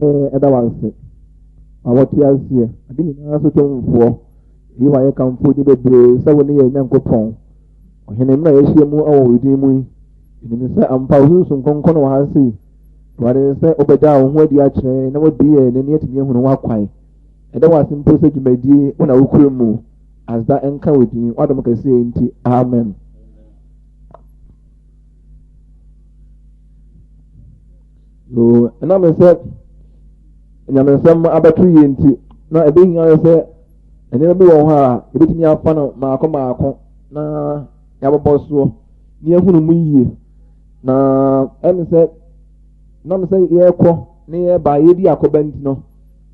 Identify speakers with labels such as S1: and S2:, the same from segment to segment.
S1: Ɛda wo ase ma wɔte aseɛ, ade nyinaa so tumfoɔ. Yi wa yɛ kamfo din bebree sɛ wo ne yɛn Nyankopɔn. Ɔhene mmerɛ a yɛahyia mu wɔ wo din mu yi, yɛnim sɛ ampa wo Sunsum Kronkron wɔ ha sei. Awurade sɛ wobɛda wo ho adi akyerɛ yɛn na wabue yɛn ani atumi ahunu w'akwan. Ɛda wo ase mpo sɛ dwumadie wo na wokura mu. Aseda nka wo din, w'adom kɛseɛ nti. Amen. So ɛnam sɛ nyamesɛm abɛto yie nti na ɛbɛhia sɛ nneɛma bi wɔ hɔ a yɛbɛtumi afa no maako maako na yɛabobɔ soɔ na yɛahunu mu yie na ɛne sɛ nam sɛ yɛrekɔ na yɛreba yɛdi akɔba nti no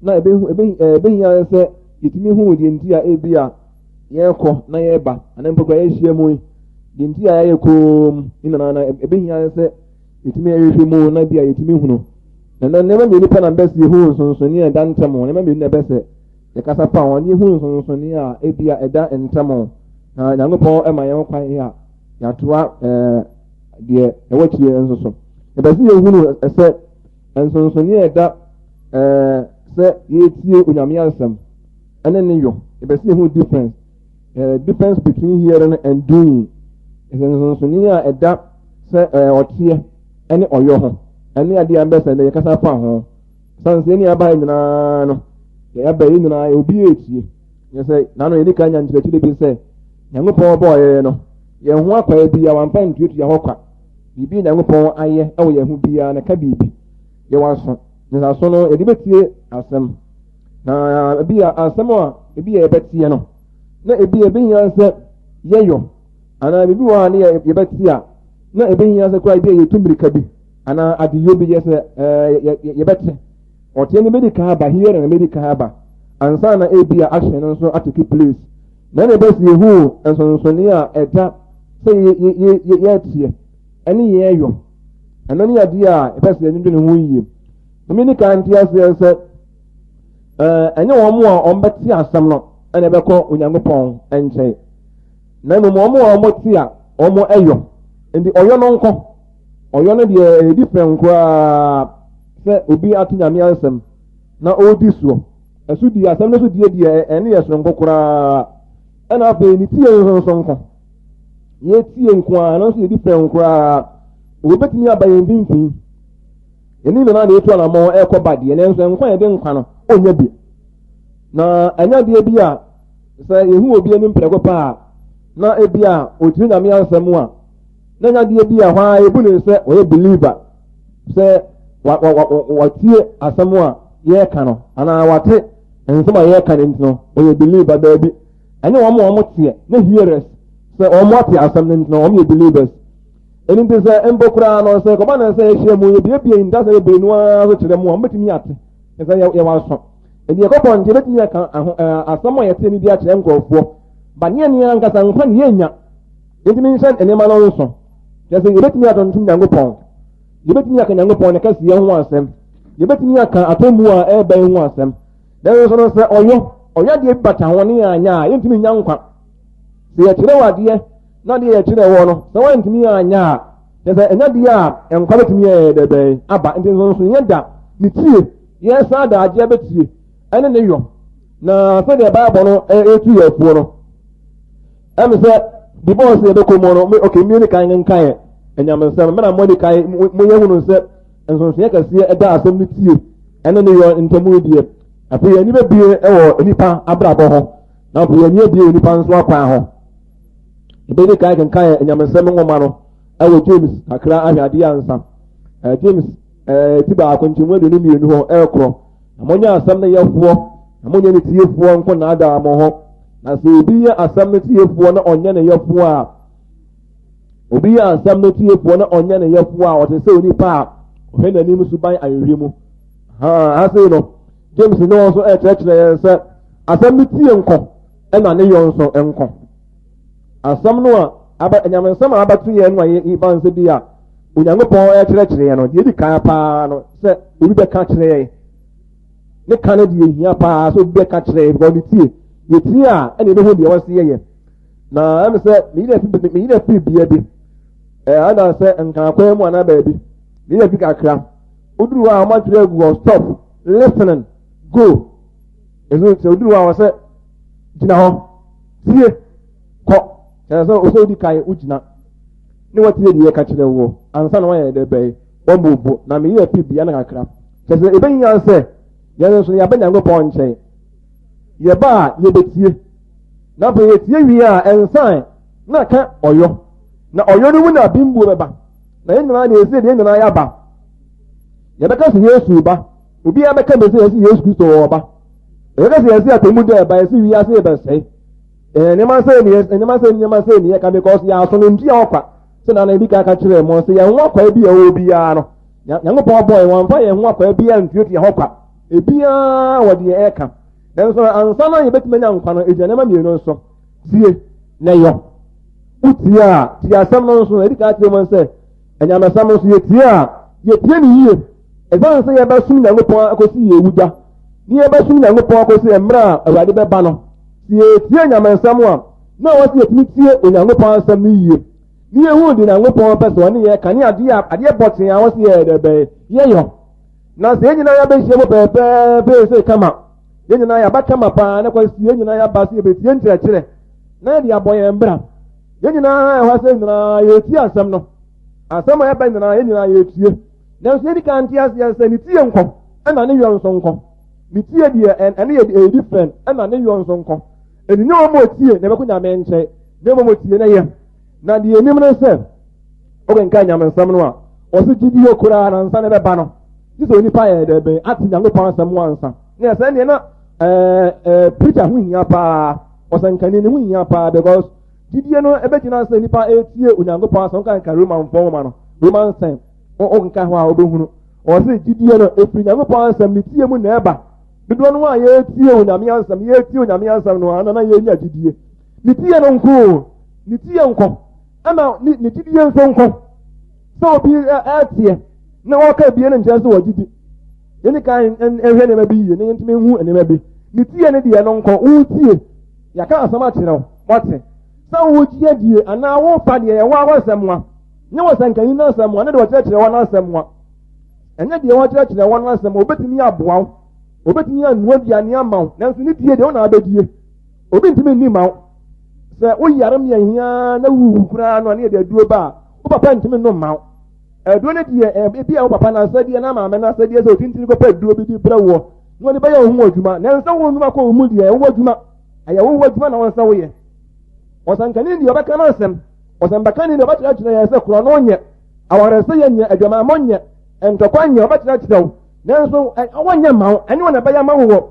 S1: na ɛbɛhia sɛ yɛtumi hu deɛ nti a ebi a yɛrekɔ na yɛreba anaa mpo koraa yɛahyia mu yi deɛ nti a yɛayɛ koom ne nyinaa na ɛbɛhia sɛ yɛtumi hwehwɛ mu na bi a yɛtumi hunu na na nneɛma mmienu pɛ na mbɛ sɛ yɛhu nsonsonoeɛ a ɛda ntam nneɛma mmienu na ɛbɛ sɛ yɛkasa fa ho ne yɛhu nsonsonoeɛ a ebi a ɛda ntam na Nyankopɔn ɛma yɛn kwan a yɛatoa ɛɛ deɛ ɛwɔ akyire nso so ɛbɛ sɛ yɛhunu sɛ nsonsonoeɛ a ɛda ɛɛ sɛ yɛtie Onyame asɛm ɛne ne yɔ ɛbɛ sɛ yɛhu difference difference between hearing and doing nsonsonoeɛ a ɛda sɛ ɛɛ ɔteɛ ɛne ɔyɔ ho ɛne adeɛ a mbɛsɛ ndɛ yɛkasa fa ho san sɛ yɛn aba nyinaa no yɛaba yɛn nyinaa obi etie yɛ sɛ n'ano yɛde ka nya nkyerɛkyerɛ bi sɛ Nyankopɔn bɔɔ yɛn no yɛn ho akwae bi a wamfa ntuatua hɔ kwa biribi Nyankopɔn ayɛ ɛwɔ yɛn ho biara na ka biribi yɛwɔ aso ne aso no yɛde bɛtie asɛm na ebi a asɛm a ebi yɛ yɛbɛteɛ no na ebi yɛ ebɛhia sɛ yɛyɔ anaa biribi wɔ hɔ a ne yɛbɛte a na ebɛhia sɛ koraa ebi a yɛtu mmirika bi anaa adeyɔ bi yɛ sɛ ɛɛ yɛbɛte ɔteɛ no bɛdi kan aba hearing no bɛdi kan aba ansa na ebi a action no nso atake place na ɛna ɛbɛsi ehu nsonsonoeɛ a ɛda sɛ yɛteɛ ɛne yɛyɔ ɛno ne adeɛ a ɛbɛsi yɛdwendwene ho yie ɛmi ne kan te aseɛ sɛ ɛɛ ɛnyɛ wɔn a wɔbɛte asɛm no ɛna ɛbɛkɔ Onyankopɔn nkyɛn na mmom wɔn a wɔte a wɔyɔ nti ɔyɔ no nkɔ ɔyɔ no deɛ ɛyɛ different koraa sɛ obi ato Nyame asɛm na ɔredi soɔ ɛso di asɛm no so die deɛ ɛne yɛ soronko koraa ɛna afei ne tie nso nso nko yɛtie nko ara no nso yɛ different koraa obi bɛtumi aba yɛn mfimfini ɛne nyinaa na ɛtu anammɔn ɛrekɔ ba deɛ nanso nkwa yɛde nkwa no ɔnya bi na ɛnyɛ adeɛ bi a sɛ yɛhu obi anim prɛko pɛ a na ebi a ɔtiri Nyame asɛm a na ɛnyɛ adeɛ bi a hɔ ara yɛbu ne sɛ ɔyɛ believer sɛ watie asɛm a yɛreka no anaa wate nsɛm a yɛreka no nti no ɔyɛ believer baabi ɛnyɛ wɔn a wɔn teɛ ne hearers sɛ wɔn ate asɛm no nti no wɔn yɛ believers ɛno nti sɛ mpo koraa no sɛ kɔba na sɛ yɛhyia mu yɛbiebie ntasɛ bebree no ara so kyerɛ mu a wɔbɛtumi ate sɛ yɛwɔ aso Enti yɛkɔ bɔnten yɛbɛtumi aka aho ɛɛ asɛm a yɛte no bi akyerɛ nkurɔfoɔ. Ba ne yɛn ankasa nkwa ne yɛnnya. Yɛntumi nhyɛ nneɛma no nso. Kyerɛ sɛ yɛbɛtumi atontom Nyankopɔn. Yɛbɛtumi aka Nyankopɔn ne kɛseyɛ ho asɛm. Yɛbɛtumi aka atemmuo a ɛreba yi ho asɛm. Nanso no sɛ ɔyɔ ɔyɔ adeɛ bi bata ho ne yɛn anyɛ a yɛntumi nnya nkwa. Sɛ yɛkyerɛ wɔ adeɛ na adeɛ yɛkyerɛ wɔ no sɛ wɔntumi anyɛ a kyerɛ sɛ ɛnyɛ adeɛ a nkwa bɛtumi ayɛ dɛbɛn aba. Nti nsonsonoeɛ da ne tie yɛsan adagye abɛtie ɛne ne yɔ na sɛdeɛ Bible no ɛtu yɛ afuo no ɛne sɛ before sɛ yɛbɛkɔ mu no ok mmie ne kan nkaeɛ anyamesɛm mena mo ani kan moyɛ hunu sɛ nsonsonoeɛ kɛseɛ ɛda asɛm no tie ɛne ne yɔ ntamu deɛ afei yɛn ani bɛbie ɛwɔ nipa abrabɔ ho na afei yɛn ani abie wɔ nipa nso akwan ho ɛbɛdi kan kenkan anyamesɛm nwoma no ɛwɔ James kakra ahwɛ adeɛ ansa James ti baako nkyɛmu 22 hɔ ɛrekorɔ na monyɛ asɛm no yɛfoɔ na monyɛ ne tiefoɔ nko naadaa mo ho na sɛ obi yɛ asɛm no tiefoɔ na ɔnyɛ ne yɛfoɔ a obi yɛ asɛm no tiefoɔ na ɔnyɛ ne yɛfoɔ a ɔte sɛ onipa a ɔhwɛ n'anim suban ahwehwɛ mu ha ha sei no James ne wɔn nso ɛrekyerɛkyerɛ yɛn sɛ asɛm no tie nko ɛna ne yɔ nso nko asɛm no a aba nyamensɛm a abɛto yɛn no a yɛba nsɛ bi a Onyankopɔn rekyerɛkyerɛ yɛn no, deɛ ɛdi kan paa no sɛ obi bɛka kyerɛ yɛn. Ne ka no deɛ hia paa sɛ obi bɛka kyerɛ yɛn because ne tie. Yɛtie a ɛna ɛbɛhu deɛ wɔsi yɛyɛ. Na ɛm sɛ meyerɛ firi bea bi ɛɛ ɛna sɛ nkankwan mu anaa baabi meyerɛ fi kakra. Woduru hɔ a wɔatwerɛ agu hɔ stop. Listening, go. Ɛso sɛ oduru hɔ a wɔsɛ gyina hɔ, tie, kɔ. Kyerɛ sɛ ɔsɛ odi kan wogyina ne wɔtie deɛ yɛka kyerɛ woɔ ansa na wɔayɛ dɛ bɛyɛ wɔn bo na meyɛ fi bea no kakra. Kyerɛ sɛ ɛbɛhia sɛ yɛn nso yɛaba Nyankopɔn nkyɛn. Yɛba a yɛbɛtie. Na afei yɛtie wie a ɛnsan na ka ɔyɔ. Na ɔyɔ no mu na bimbuo bɛba. Na yɛn nyinaa deɛ ɛsɛ deɛ yɛn nyinaa yɛaba. Yɛbɛka sɛ Yesu ba. Obiara bɛka bi sɛ yɛsɛ Yesu Kristo wɔ ɔba. Yɛbɛka sɛ yɛsɛ atɔmu dɛ ɛba yɛsɛ wiase yɛbɛsɛe. Ɛɛ nneɛma sɛ ne nneɛma sɛ nneɛma sɛ ne yɛka because yɛaso no ntua ɔkwa. Sɛ na ebi ka ka kyerɛ mo sɛ yɛn ho akwa bi a ɛwɔ biara no. Nyankopɔn bɔɔ yɛn wɔmfa yɛn ho akwa bi a ntuatua hɔ kwa. Ebiara wɔ deɛ ɛka. Nanso ansa na yɛbɛtumi anya nkwa no, egyina nneɛma mmienu nso. Tie na yɔ. Wotie a, tie asɛm no nso. Edi ka kyerɛ mo sɛ anyamesɛm nso yɛtie a, yɛtie ne yie. Ɛsiane sɛ yɛbɛsom Nyankopɔn akɔsi yɛn wuda, ne yɛbɛsom Nyankopɔn akɔsi mmerɛ a Awurade bɛba no, sɛ yɛtie nyamesɛm a, na ɛwɔ sɛ yɛtumi tie Onyankopɔn asɛm no yie, ne yɛhu deɛ Nyankopɔn pɛ sɛ ɔne yɛ ka ne adeɛ a adeɛ pɔtee a wɔsɛ yɛyɛ dɛ bɛyɛ yɛyɔ. Na sɛ yɛn nyinaa yɛabɛhyia mu pɛɛpɛɛpɛ sɛ kama, yɛn nyinaa yɛaba kama paa na kwasi yɛn nyinaa yɛaba sɛ yɛbɛtie nkyerɛkyerɛ na yɛde abɔ yɛn bra. Yɛn nyinaa ɛhɔ sɛ nyinaa yɛtie asɛm no. Asɛm a ɛba nyinaa yɛn nyinaa yɛtie. Nanso yɛdi kan nte aseɛ sɛ ne tie nkɔ ɛna ne yɔ nso nkɔ. Ne tie deɛ ɛne yɛ ɛyɛ different ɛna ne yɔ nso nkɔ. Ɛni nyɛ wɔn otie na ɛbɛkɔ Nyame nkyɛn na mmom otie na yɛ. Na deɛ enim ne sɛ wokenkan Nyame nsɛm no a ɔse gyidie koraa na nsa na ɛbɛba no. Gye sɛ onipa yɛ dɛ bɛn ate Nyankopɔn asɛm ho ansa. Ne ɛsɛ neɛ na ɛɛ ɛɛ preacher ho hia paa ɔsɛnkani ne ho hia paa because gyidie no ɛbɛgyina sɛ nipa ɛretie Onyankopɔn asɛm kankan Romanfoɔ nwoma no Romans 10 wokenkan hɔ a wobɛhunu ɔse gyidie no ɛfiri Nyankopɔn asɛm ne tie mu na ɛba. Dodoɔ no a yɛretie Onyame asɛm yɛretie Onyame asɛm no ana na yɛnya gyidie. Ne tie no nko ne tie nkɔ ɛna ne ne gyidie nso nkɔ. Sɛ obi ɛteɛ na ɔka ebie no nkyɛn sɛ wɔgyidi. Yɛne kan nhwɛ nneɛma bi yie na yɛntumi nhu nneɛma bi. Ne tie no deɛ no nkɔ wotie. Yɛaka asɛm akyerɛ wo wɔte. Sɛ wogye adie anaa wofa deɛ ɛwɔ awɔ asɛm a nyɛ wɔ sɛnkanyi no asɛm a ne deɛ ɔkyerɛkyerɛ wɔn asɛm a ɛnyɛ deɛ wɔkyerɛkyerɛ wɔn asɛm a obetumi aboa wo obetumi anoa aduane ama wo nanso ne die deɛ wo na abɛdie obi ntumi nni ma wo sɛ woyare mmiɛnhia na wuwu koraa no a ne yɛde aduro ba a wo papa ntumi nnom ma wo aduro no deɛ ebi a wo papa no asɛdeɛ na maame no asɛdeɛ sɛ otintini kɔpɛ aduro bi de brɛ woɔ na wɔde bɛyɛ wo ho adwuma nanso wo nnwuma kɔ wo mu deɛ ɛwɔ adwuma ɛyɛ wo adwuma na wɔn nsa woyɛ ɔsankani deɛ ɔbɛka no asɛm ɔsɛmpakani deɛ ɔbɛkyerɛkyerɛ yɛn sɛ korɔ no nyɛ awaresɛeɛ nyɛ adwamammɔ nyɛ ntɔkwa nyɛ ɔbɛkyerɛkyerɛ wo nanso wɔnyɛ ma wo ɛnyɛ wɔn na ɛbɛyɛ ama wo wɔ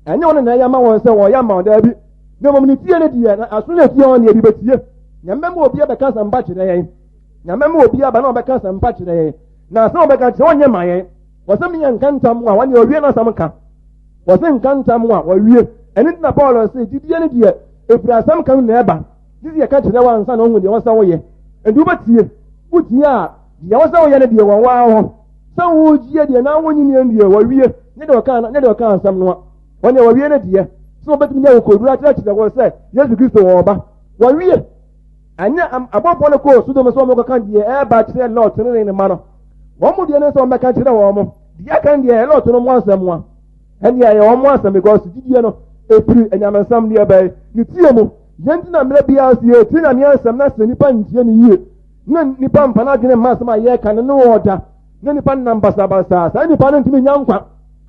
S1: ɛnyɛ wɔn na ɛyɛ ama wɔn sɛ wɔyɛ ama wo daabi na mmom ne tie no deɛ na aso no etie wɔn deɛ bi bɛtie. Nyame ma obi abɛka asɛmpa kyerɛ yɛn. Nyame ma obi aba na ɔbɛka asɛmpa kyerɛ yɛn. Na asɛm a ɔbɛka kyerɛ ɔnyɛ ma yɛn. Wɔsɛ meyɛ nka ntam a wɔne ɔwie n'asɛm ka. Wɔsɛ nka ntam a wɔwie. Ɛno nti na Paul sɛ gyidie no deɛ ɛfiri asɛm ka no na ɛba. Gye sɛ yɛka kyerɛ wo ansa na wohu deɛ wɔsɛ woyɛ. Enti wobɛtie. Wotie a, deɛ wɔsɛ woyɛ no deɛ wɔ waa hɔ. Sɛ wogyie deɛ na wonyini deɛ wɔwie. Nyɛ deɛ ɔka nyɛ deɛ ɔka asɛm no a. Wɔn deɛ wɔwie no deɛ. Sɛ wɔbɛtumi de akokoduru akyerɛkyerɛ wɔn sɛ Yesu Kristo wɔn ba. Wɔwie. Ɛnyɛ abɔfoɔ no kɔɔ Sodom sɛ wɔkɔka deɛ ɛreba kyerɛ Lot ne ne mma no. Wɔn mu deɛ ne sɛ wɔbɛka kyerɛ wɔn mo. Deɛ aka no deɛ Lot no mo asɛm a. Ɛndeɛ ɛyɛ wɔn asɛm because gyidie no ɛfiri anyamesɛm deɛ bɛyɛ ne tie mu. Yɛn nti na mmerɛ biara sɛ yɛtie Nyame asɛm na sɛ nipa ntie no yie na nipa mfa n'adwene mma asɛm a yɛreka no ne ɔda na nipa nam basabasa saa nipa no ntumi nya nkwa.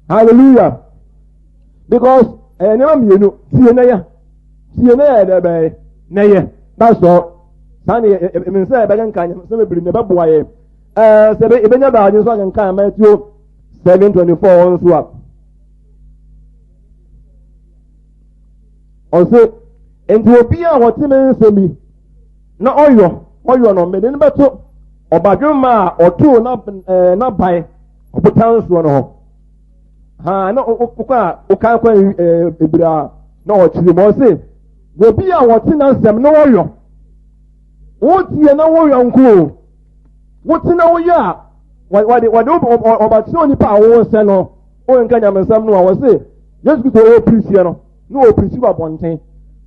S1: Hallelujah. Because ɛyɛ nneɛma mmienu tie na yɛ tie na yɛ dɛ bɛyɛ na yɛ that's all. Saa ne yɛ nsɛ yɛbɛkenkan nyamesɛm bebree na ɛbɛboa yɛn. Ɛɛ sɛ yɛbɛnya baagye nso akenkan Matthew 7:24 nso a ɔse nti obi a wɔte me nsɛm yi na ɔyɔ ɔyɔ no mede no bɛto ɔbadwemma a ɔtoo n'aban ɔbotan soɔ no hɔ ha na wokɔ a wokan kwan ebire a na ɔkyerɛ mu ɔse obi a wɔte n'asɛm na ɔyɔ wotie na woyɔ nko o wote na woyɛ a wɔde wɔde ɔbɛkyerɛ onipa a wɔwɔ no wɔnka nyamesɛm no a wɔse Yesu Kristo ɔɔpirisiɛ no na ɔɔpirisi wɔ abɔnten.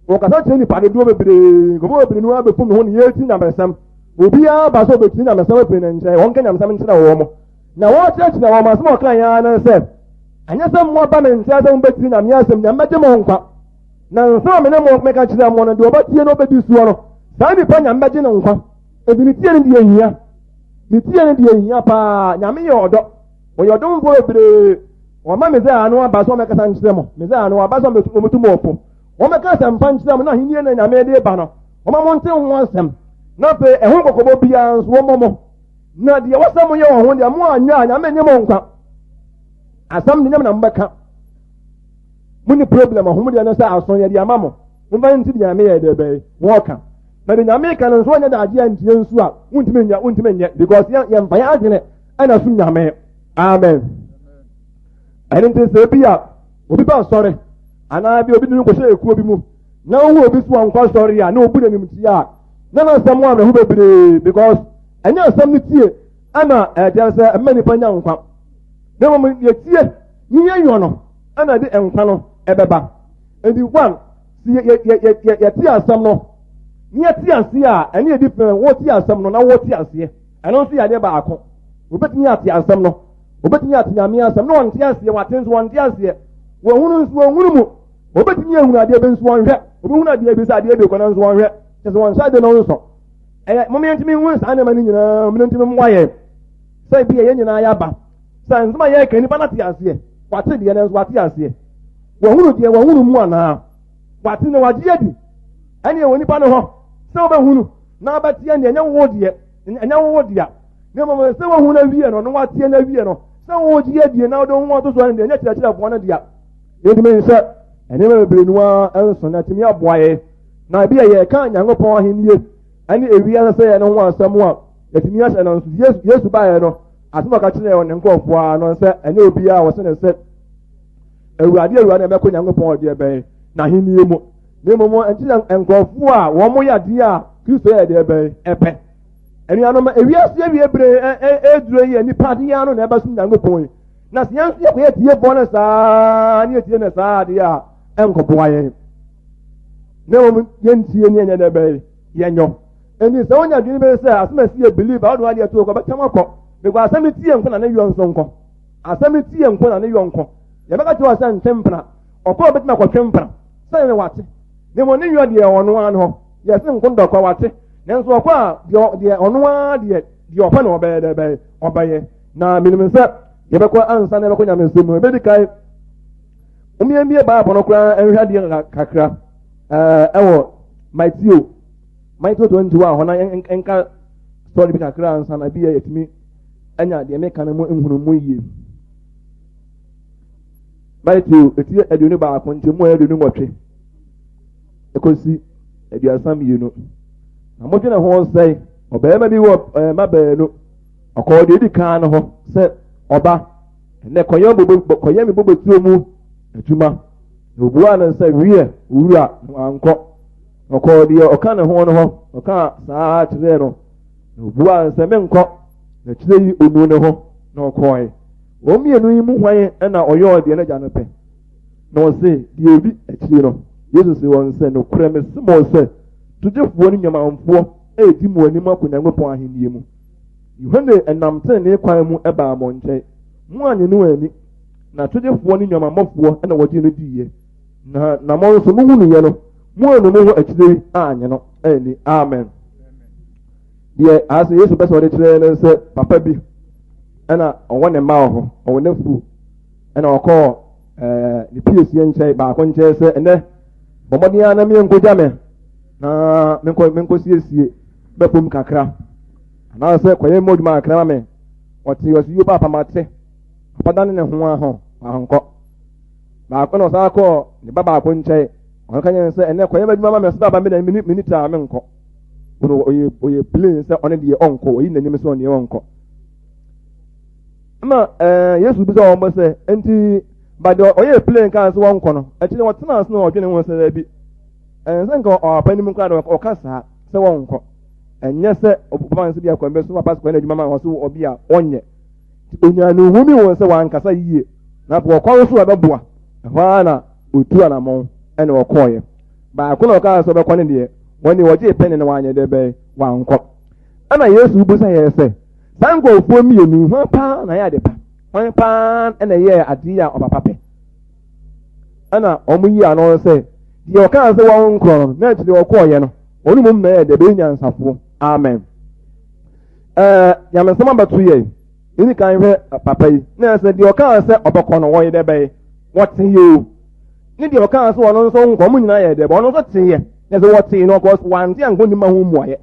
S1: Wɔkasa kyerɛ nipa dodoɔ bebree, nkurɔfoɔ bebree no abɛfum ne ho ne yɛreti nyamesɛm. Obiara ba sɛ ɔbɛtie nyamesɛm afiri ne nkyɛn, wɔnka nyamesɛm nkyerɛ wɔn. Na wɔrekyerɛkyerɛ wɔn asɛm a wɔka yɛn ara ne sɛ, Ɛnyɛ sɛ moaba me nkyɛn sɛ mobɛtie Nyame asɛm, Nyame bɛgye mo nkwa. Na nsɛm a me ne mo meka kyerɛ mo no, deɛ ɔbɛtie na ɔbɛdi soɔ no, saa nipa Nyame bɛgye no nkwa. Enti ne tie no deɛ hia. Ne tie no deɛ hia paa. Nyame yɛ ɔdɔ. Ɔyɛ ɔdomfoɔ bebree. Wɔma Mesaia no aba sɛ ɔmmɛkasa nkyerɛ mo. Mesaia no aba sɛ ɔmmɛtu mo fo. Wɔmmɛka asɛmpa nkyerɛ mo na ahenni na Nyame de ba no. Wɔma mo nte ho asɛm. Na afei ɛho kɔkɔbɔ biara nso wɔmmɔ mo. Na deɛ wɔsɛ mo yɛ wɔ ho deɛ mo anyɛ a Nyame nye mo nkwa. Asɛm de nyame na mobɛka. Mo ni problem ɔho deɛ no sɛ aso yɛde ama mo. Momfa nti deɛ Nyame yɛ deɛ bɛyɛ wɔka. Na deɛ Nyame ka no nso wɔnyɛ daagye antie nso a wontumi nyɛ wontumi nyɛ because yɛmfa yɛn adwene ɛna som Nyame. Amen. Ɛno nti sɛ ebi a obi ba asɔre anaa bi obi de no kɔhyɛ ekuo bi mu na ohu obi so ɔnkɔ asɔre a na obu n'anim tia a na n'asɛm ho awerɛho bebree because ɛnyɛ asɛm no tie ɛna ɛdeɛ sɛ ɛma nipa nya nkwa na mmom yɛtie ne yɛyɔ no ɛna ɛde nkwa no ɛbɛba. Nti one si yɛ yɛ yɛ yɛ yɛte asɛm no ne yɛte aseɛ a ɛne yɛ different. Wɔte asɛm no na wɔte aseɛ ɛno nso yɛ adeɛ baako. Wɔbɛtumi ate asɛm no, wɔbɛtumi ate Nyame asɛm na wɔnte aseɛ, wɔate nso wɔnte aseɛ, wɔhunu nso wɔnhunu mu. Wɔbɛtumi ahunu adeɛ bi nso wɔnhwɛ, wɔbɛhunu adeɛ bi sɛ adeɛ bi kɔ no nso wɔnhwɛ, kyɛ sɛ wɔnhyɛ adeɛ no nsɔ. Ɛyɛ mom yɛntumi nhu saa nneɛma no nyinaa, mom yɛntumi mmoa yɛn sɛ bi yɛn nyinaa yɛaba sɛ nsɛm a yɛreka nipa no ate aseɛ, wate deɛ no nso wate aseɛ, wɔhunu deɛ wɔhunu mu anaa wate na wagye adi. Ɛne ɛwɔ nipa no hɔ sɛ wobɛhunu na wobɛteɛ deɛ ɛnyɛ wo deɛ, ɛnyɛ wo dea, na mmom sɛ wohu no awie no na wateɛ no awie no sɛ wogye adie na wode wo ho ato so ɛno deɛ ɛnyɛ kyerɛkyerɛfoɔ no dea. Yɛntumi nhyɛ nneɛma bebree no ara nso na atumi aboa yɛn na ebi yɛ yɛka Nyankopɔn ahennie ɛne ewiase sɛ yɛn ho asɛm a yɛtumi ahyɛ no nso. Yesu Yesu baeɛ no, asɛm a ɔka kyerɛɛ ne nkurɔfoɔ ara no sɛ ɛnyɛ obiara a wɔse ne sɛ Awurade Awurade na ɛbɛkɔ Nyankopɔn ɔdeɛ bɛn n'ahennie mu, na mmom ɛnti nkurɔfoɔ a wɔn yɛ adeɛ a Kristo yɛ deɛ bɛn ɛpɛ. Anuanom, ewiase awie bere ɛreduro yi, nipa adeɛ ano na ɛbɛsom Nyankopɔn yi. Na sɛ yɛn nso yɛkɔyɛ tiefoɔ no saa ne yɛtie no saa adeɛ a, ɛnkɔboa yɛn. Na mmom yɛntie ne yɛnyɛ dɛ bɛyɛ yɛnyɔ. Enti sɛ wonya adwene bi sɛ asɛm a ɛsi yɛ believe a wode w'adeɛ to kɔ bɛkyɛm akɔ. Because asɛm tie nko na ne yɔ nso nkɔ. Asɛm tie nko na ne yɔ nkɔ. Yɛbɛka kyerɛ wɔ sɛ ntwe mpena. Ɔkɔ a obɛtumi akɔtwe mpena. Sɛ ne wate. Na mmom ne yɔ deɛ ɔno ara no hɔ. Yɛse nko dɔkɔ wate. Nanso ɔkɔ a deɛ deɛ ɔno ara deɛ deɛ ɔpɛ na ɔbɛyɛ dɛ bɛyɛ ɔbɛyɛ. Na menim sɛ yɛbɛkɔ ansa na yɛbɛkɔ nyamesɛm mu. Ɛbɛdi kan mmiemmie Bible no koraa nhwɛ adeɛ kakra ɛwɔ Matthew Matthew 21 hɔ na nka story bi kakra ansa na bi yɛ yɛtumi anya deɛ meka no mu nhunu mu yie. Matthew eti 21 nkyɛmu 28 ɛkɔsi 32. Na modwene ho sɛe, ɔbarima bi wɔ mma baanu. Ɔkɔɔ deɛ edi kan no hɔ sɛ, ɔba, ɛnɛ kɔyɛ bobe kɔyɛ me bobeturo mu adwuma. Na obuaa no sɛ, wiɛ, owura, na wankɔ. Na ɔkɔɔ deɛ ɔka ne ho no hɔ, ɔkaa saa ara kyerɛɛ no. Na obuaa no sɛ, menkɔ. Na akyire yi onuu ne ho, na ɔkɔɔe. Wɔn mmienu yi mu hwan na ɔyɔɔ deɛ n'agya no pɛ? Na ɔse, deɛ ɔdi akyire no. Yesu se wɔn sɛ, nokorɛ mese mo sɛ, togyefoɔ ne nnwamanfoɔ redi mo anim akɔ Nyankopɔn ahennie mu. Yohane nam tenenee kwan mu baa mo nkyɛn, moannye no anni, na togyefoɔ ne nnwamammɔfoɔ na wɔgyee no diiɛ. Na, na mo nso mohunuiɛ no, moannu mo ho akyire yi annye no anni. Amen. Deɛ ase Yesu pɛ sɛ ɔde kyerɛ ne sɛ papa bi ɛna ɔwɔ ne mma wɔ hɔ, ɔwɔ n'afuo, ɛna ɔkɔɔ ɛɛ ne piesie nkyɛn baako nkyɛn sɛ ɛnɛ bɔ mmɔden ara na menkɔgya me na menkɔ menkɔsiesie bɛfam kakra anaasɛ kɔyɛ mmɔ adwuma kakra ma me. Ɔte ɔsi yio paapa mate. Papa dane ne ho aho ankɔ. Baako na ɔsan kɔɔ ne ba baako nkyɛn. Ɔno ka nyɛ sɛ ɛnɛ kɔyɛ adwuma ma me ɔsɛ baaba me na meni taa menkɔ. Ɔno ɔyɛ ɔyɛ plain sɛ ɔno deɛ ɔnkɔ, ɔyi n'anim sɛ ɔno deɛ ɔnkɔ. Na ɛɛ Yesu bisa wɔn sɛ nti ba deɛ ɔyɛ plain kaa sɛ wɔnkɔ no akyire wɔtena ase na ɔdwene ho sɛ daabi ɛnsɛ nka ɔapa anim koraa deɛ ɔka saa sɛ wɔnkɔ. Ɛnyɛ sɛ ɔbɛma nso bi akwan bɛ so papa sɛ kwan adwuma ma wɔn so ɔbi a ɔnyɛ. Onyaa ne ho mi wɔn sɛ wankasa yie na afei ɔkwan so a ɛbɛboa ɛhɔ ara na otu anamɔn ɛna ɔkɔɔyɛ. Baako na ɔkaa sɛ ɔbɛkɔ ne deɛ wɔn deɛ wɔgyee pɛne na wanyɛ dɛ bɛyɛ wankɔ. Ɛna Yesu bisa yɛn sɛ saa nkurɔfoɔ mmienu yi hwan paa na ayɛ ade pa? Hwan paa na ɛyɛɛ adeɛ a ɔpapa pɛ? Ɛna wɔn yi ano sɛ, deɛ ɔkaa sɛ wɔn nkorɔ no, na akyire ɔkɔɔyɛ no, wɔn mmom na ɛyɛ deɛ ɛbɛyɛ nyansafoɔ. Amen. Ɛɛ nyamesɛm abɛto yɛ. Yɛni kan hwɛ papa yi. Na ɛsɛ deɛ ɔkaa sɛ ɔbɛkɔ no, wɔyɛ dɛ bɛyɛ. Wɔte yɛ o. Ne deɛ ɔkaa sɛ ɔno nso nkɔ, wɔn nyinaa yɛ dɛ bɛ. Ɔno nso te yɛ. Na sɛ wɔte no, ɔkɔ wante ankɔ nim ma ho mmuayɛ.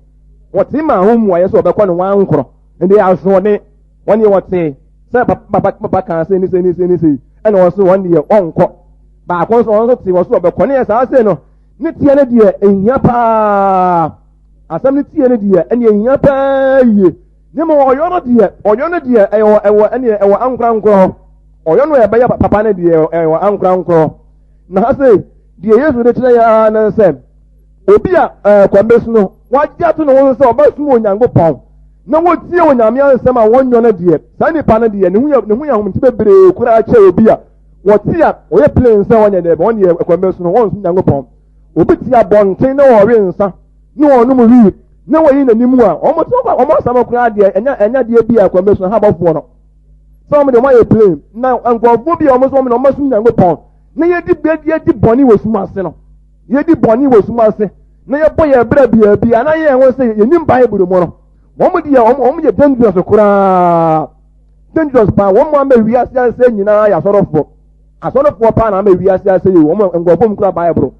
S1: Wɔte ma ho mmuayɛ sɛ ɔbɛkɔ no wankorɔ. Ɛnde asoɔden. Wɔn deɛ wɔte sɛ papa papa papa kaa sɛ ne sɛ ne sɛ ne sɛ ɛna wɔn so wɔn deɛ ɔnkɔ. Baako nso wɔn nso te wɔn so ɔbɛkɔ. Ne yɛ saa sɛ no, ne teɛ no deɛ ehia paa. Asɛm no tie no deɛ ɛne ehia paa yie. Ne mu ɔyɔ no deɛ ɔyɔ no deɛ ɛwɔ ɛwɔ ɛne ɛwɔ ankorankorɔ hɔ. Ɔyɔ no ɛbɛyɛ papa no deɛ ɛwɔ ankorankorɔ. Na ha sɛ deɛ Yesu de kyerɛ yɛn ara ne sɛ obi a ɛɛ kwan bɛsu no wagye ato ne ho sɛ ɔbɛsom Onyankopɔn na wɔtie Onyame asɛm a wɔnyɔ no deɛ saa nipa no deɛ ne ho yɛ ne ho yɛ ahomte bebree koraa kyɛ obi a wɔte a ɔyɛ plain sɛ ɔnyɛ deɛ wɔn deɛ kwan bɛsu no wɔnsom Nyankopɔn. Obi te abɔnten na ɔwe nsa na ɔnom wii na wɔyi n'anim a wɔn te wɔn asɛm koraa deɛ ɛnya ɛnya deɛ bi a kwan bɛsu ha abɔfoɔ no sɛ wɔn deɛ wɔn ayɛ plain na nkurɔfoɔ bi a wɔn nso wɔn na wɔn asom Nyankopɔn na yɛdi yɛdi bɔne wɔ sum ase no yɛdi bɔne wɔ sum ase na yɛbɔ yɛn brɛ biabi a na yɛn ho sɛ yɛnim Bible mu no wɔn deɛ wɔn wɔn yɛ dangerous koraa dangerous paa wɔn mu ama wiase ase nyinaa yɛ asɔrɔfoɔ asɔrɔfoɔ paa na ama wiase ase yi wɔn nkurɔfoɔ mu kura Bible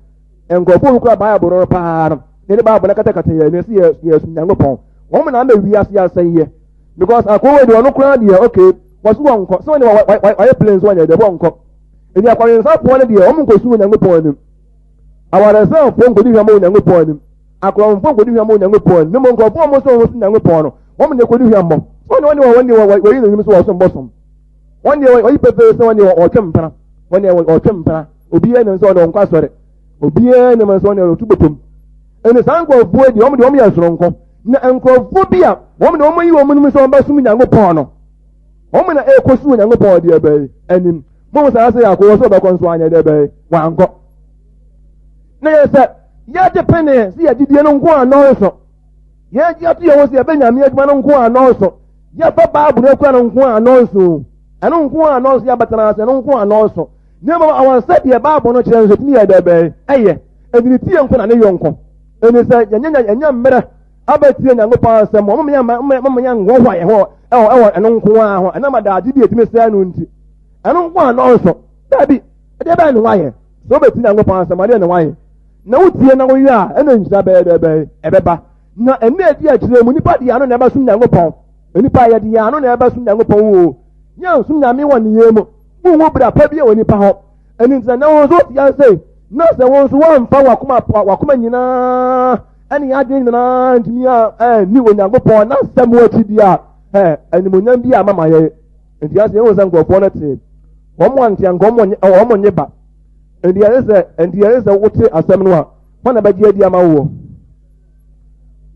S1: nkurɔfoɔ mu kura Bible no paa no yɛde Bible no katakata yɛn ani sɛ yɛ yɛ sum Nyankopɔn wɔn na ama wiase ase yɛ because akɔwé deɛ ɔno koraa deɛ okay wɔso wɔn nkɔ sɛ wɔn deɛ wɔayɛ plane so wɔn yɛ deɛ wɔn nkɔ ebi akɔwensafoɔ no deɛ wɔn nkɔ sum Nyankopɔn anim. Awaresɛefoɔ nkɔdi hwam wɔ Onyankopɔn anim. Akorɔmfoɔ nkɔdi hwam wɔ Onyankopɔn anim. Na mmom nkurɔfoɔ a wɔsom wɔn som Nyankopɔn no, wɔn na ɛkɔdi hwammɔ. Wɔn deɛ wɔn deɛ wɔn wɔyi n'anim sɛ wɔsom bosom. Wɔn deɛ wɔyi pefee sɛ wɔn deɛ wɔtwe mpena. Wɔn deɛ wɔtwe mpena. Obiara nim sɛ wɔn deɛ wɔnkɔ asɔre. Obiara nim sɛ wɔn deɛ wɔtu bɔtɔm. Ɛne saa nkurɔfoɔ deɛ wɔn deɛ wɔn yɛ soronko. Na nkurɔfoɔ bi a wɔn deɛ wɔn yi wɔn nim sɛ wɔn bɛsom Nyankopɔn no, wɔn na ɛrekɔsi Onyankopɔn deɛ bɛyɛ anim. Mo saa sɛ yɛ akɔwɔ sɛ ɔbɛkɔ nso anyɛ dɛ bɛyɛ wankɔ. Na yɛ sɛ yɛgye pene sɛ yɛgyidie no nko a nɔɔso. Yɛgye ato yɛn ho sɛ yɛbɛ nyame adwuma no nko a nɔɔso. Yɛfa Bible no akura no nko a nɔɔso. Ɛno nko a nɔɔso yɛabɛtena ase ɛno nko a nɔɔso. Na mmom awɔ sɛ deɛ Bible no kyerɛ nso tumi yɛ dɛ bɛyɛ ɛyɛ. Ɛdi ne tie nko na ne yɔnko. Ɛni sɛ yɛnyɛ yɛnyɛ mmerɛ abɛtie Nyankopɔn asɛm wɔn yɛ mma yɛn nhoahoa yɛn ho ɛwɔ ɛwɔ ɛno nko ara ho ɛnam adaagye bi etumi sɛɛ no nti. Ɛno nko a nɔɔso. Dabi, ɛdeɛ bɛyɛ ne wayɛ. Sɛ wobɛti Nyankopɔn asɛm adeɛ ne wayɛ. Na wotie na woyɛ a, ɛna nhyira bɛyɛ dɛ bɛyɛ ɛbɛba. Na ɛnna ɛdi akyire mu nipa de ano na ɛbɛsom Nyankopɔn. Nipa yɛde yɛn ano na ɛbɛsom Nyankopɔn o. Yɛnsom Nyame wɔ ne yɛn mu. Wonhu bra pa bi wɔ nipa hɔ. Ɛno nti na wo nso wote ase na sɛ wo nso woamfa wakoma wakoma nyinaa ɛne adwene nyinaa ntumi a ɛnni Onyankopɔn n'asɛm akyi di a ɛ animonyam bi a mama yɛ. Nti ase yɛn sɛ nkurɔfoɔ no te wɔn ante anka wɔn wɔn nye ba. Nti yɛn sɛ nti yɛn sɛ wote asɛm no a wɔn na bɛgye adi ama woɔ.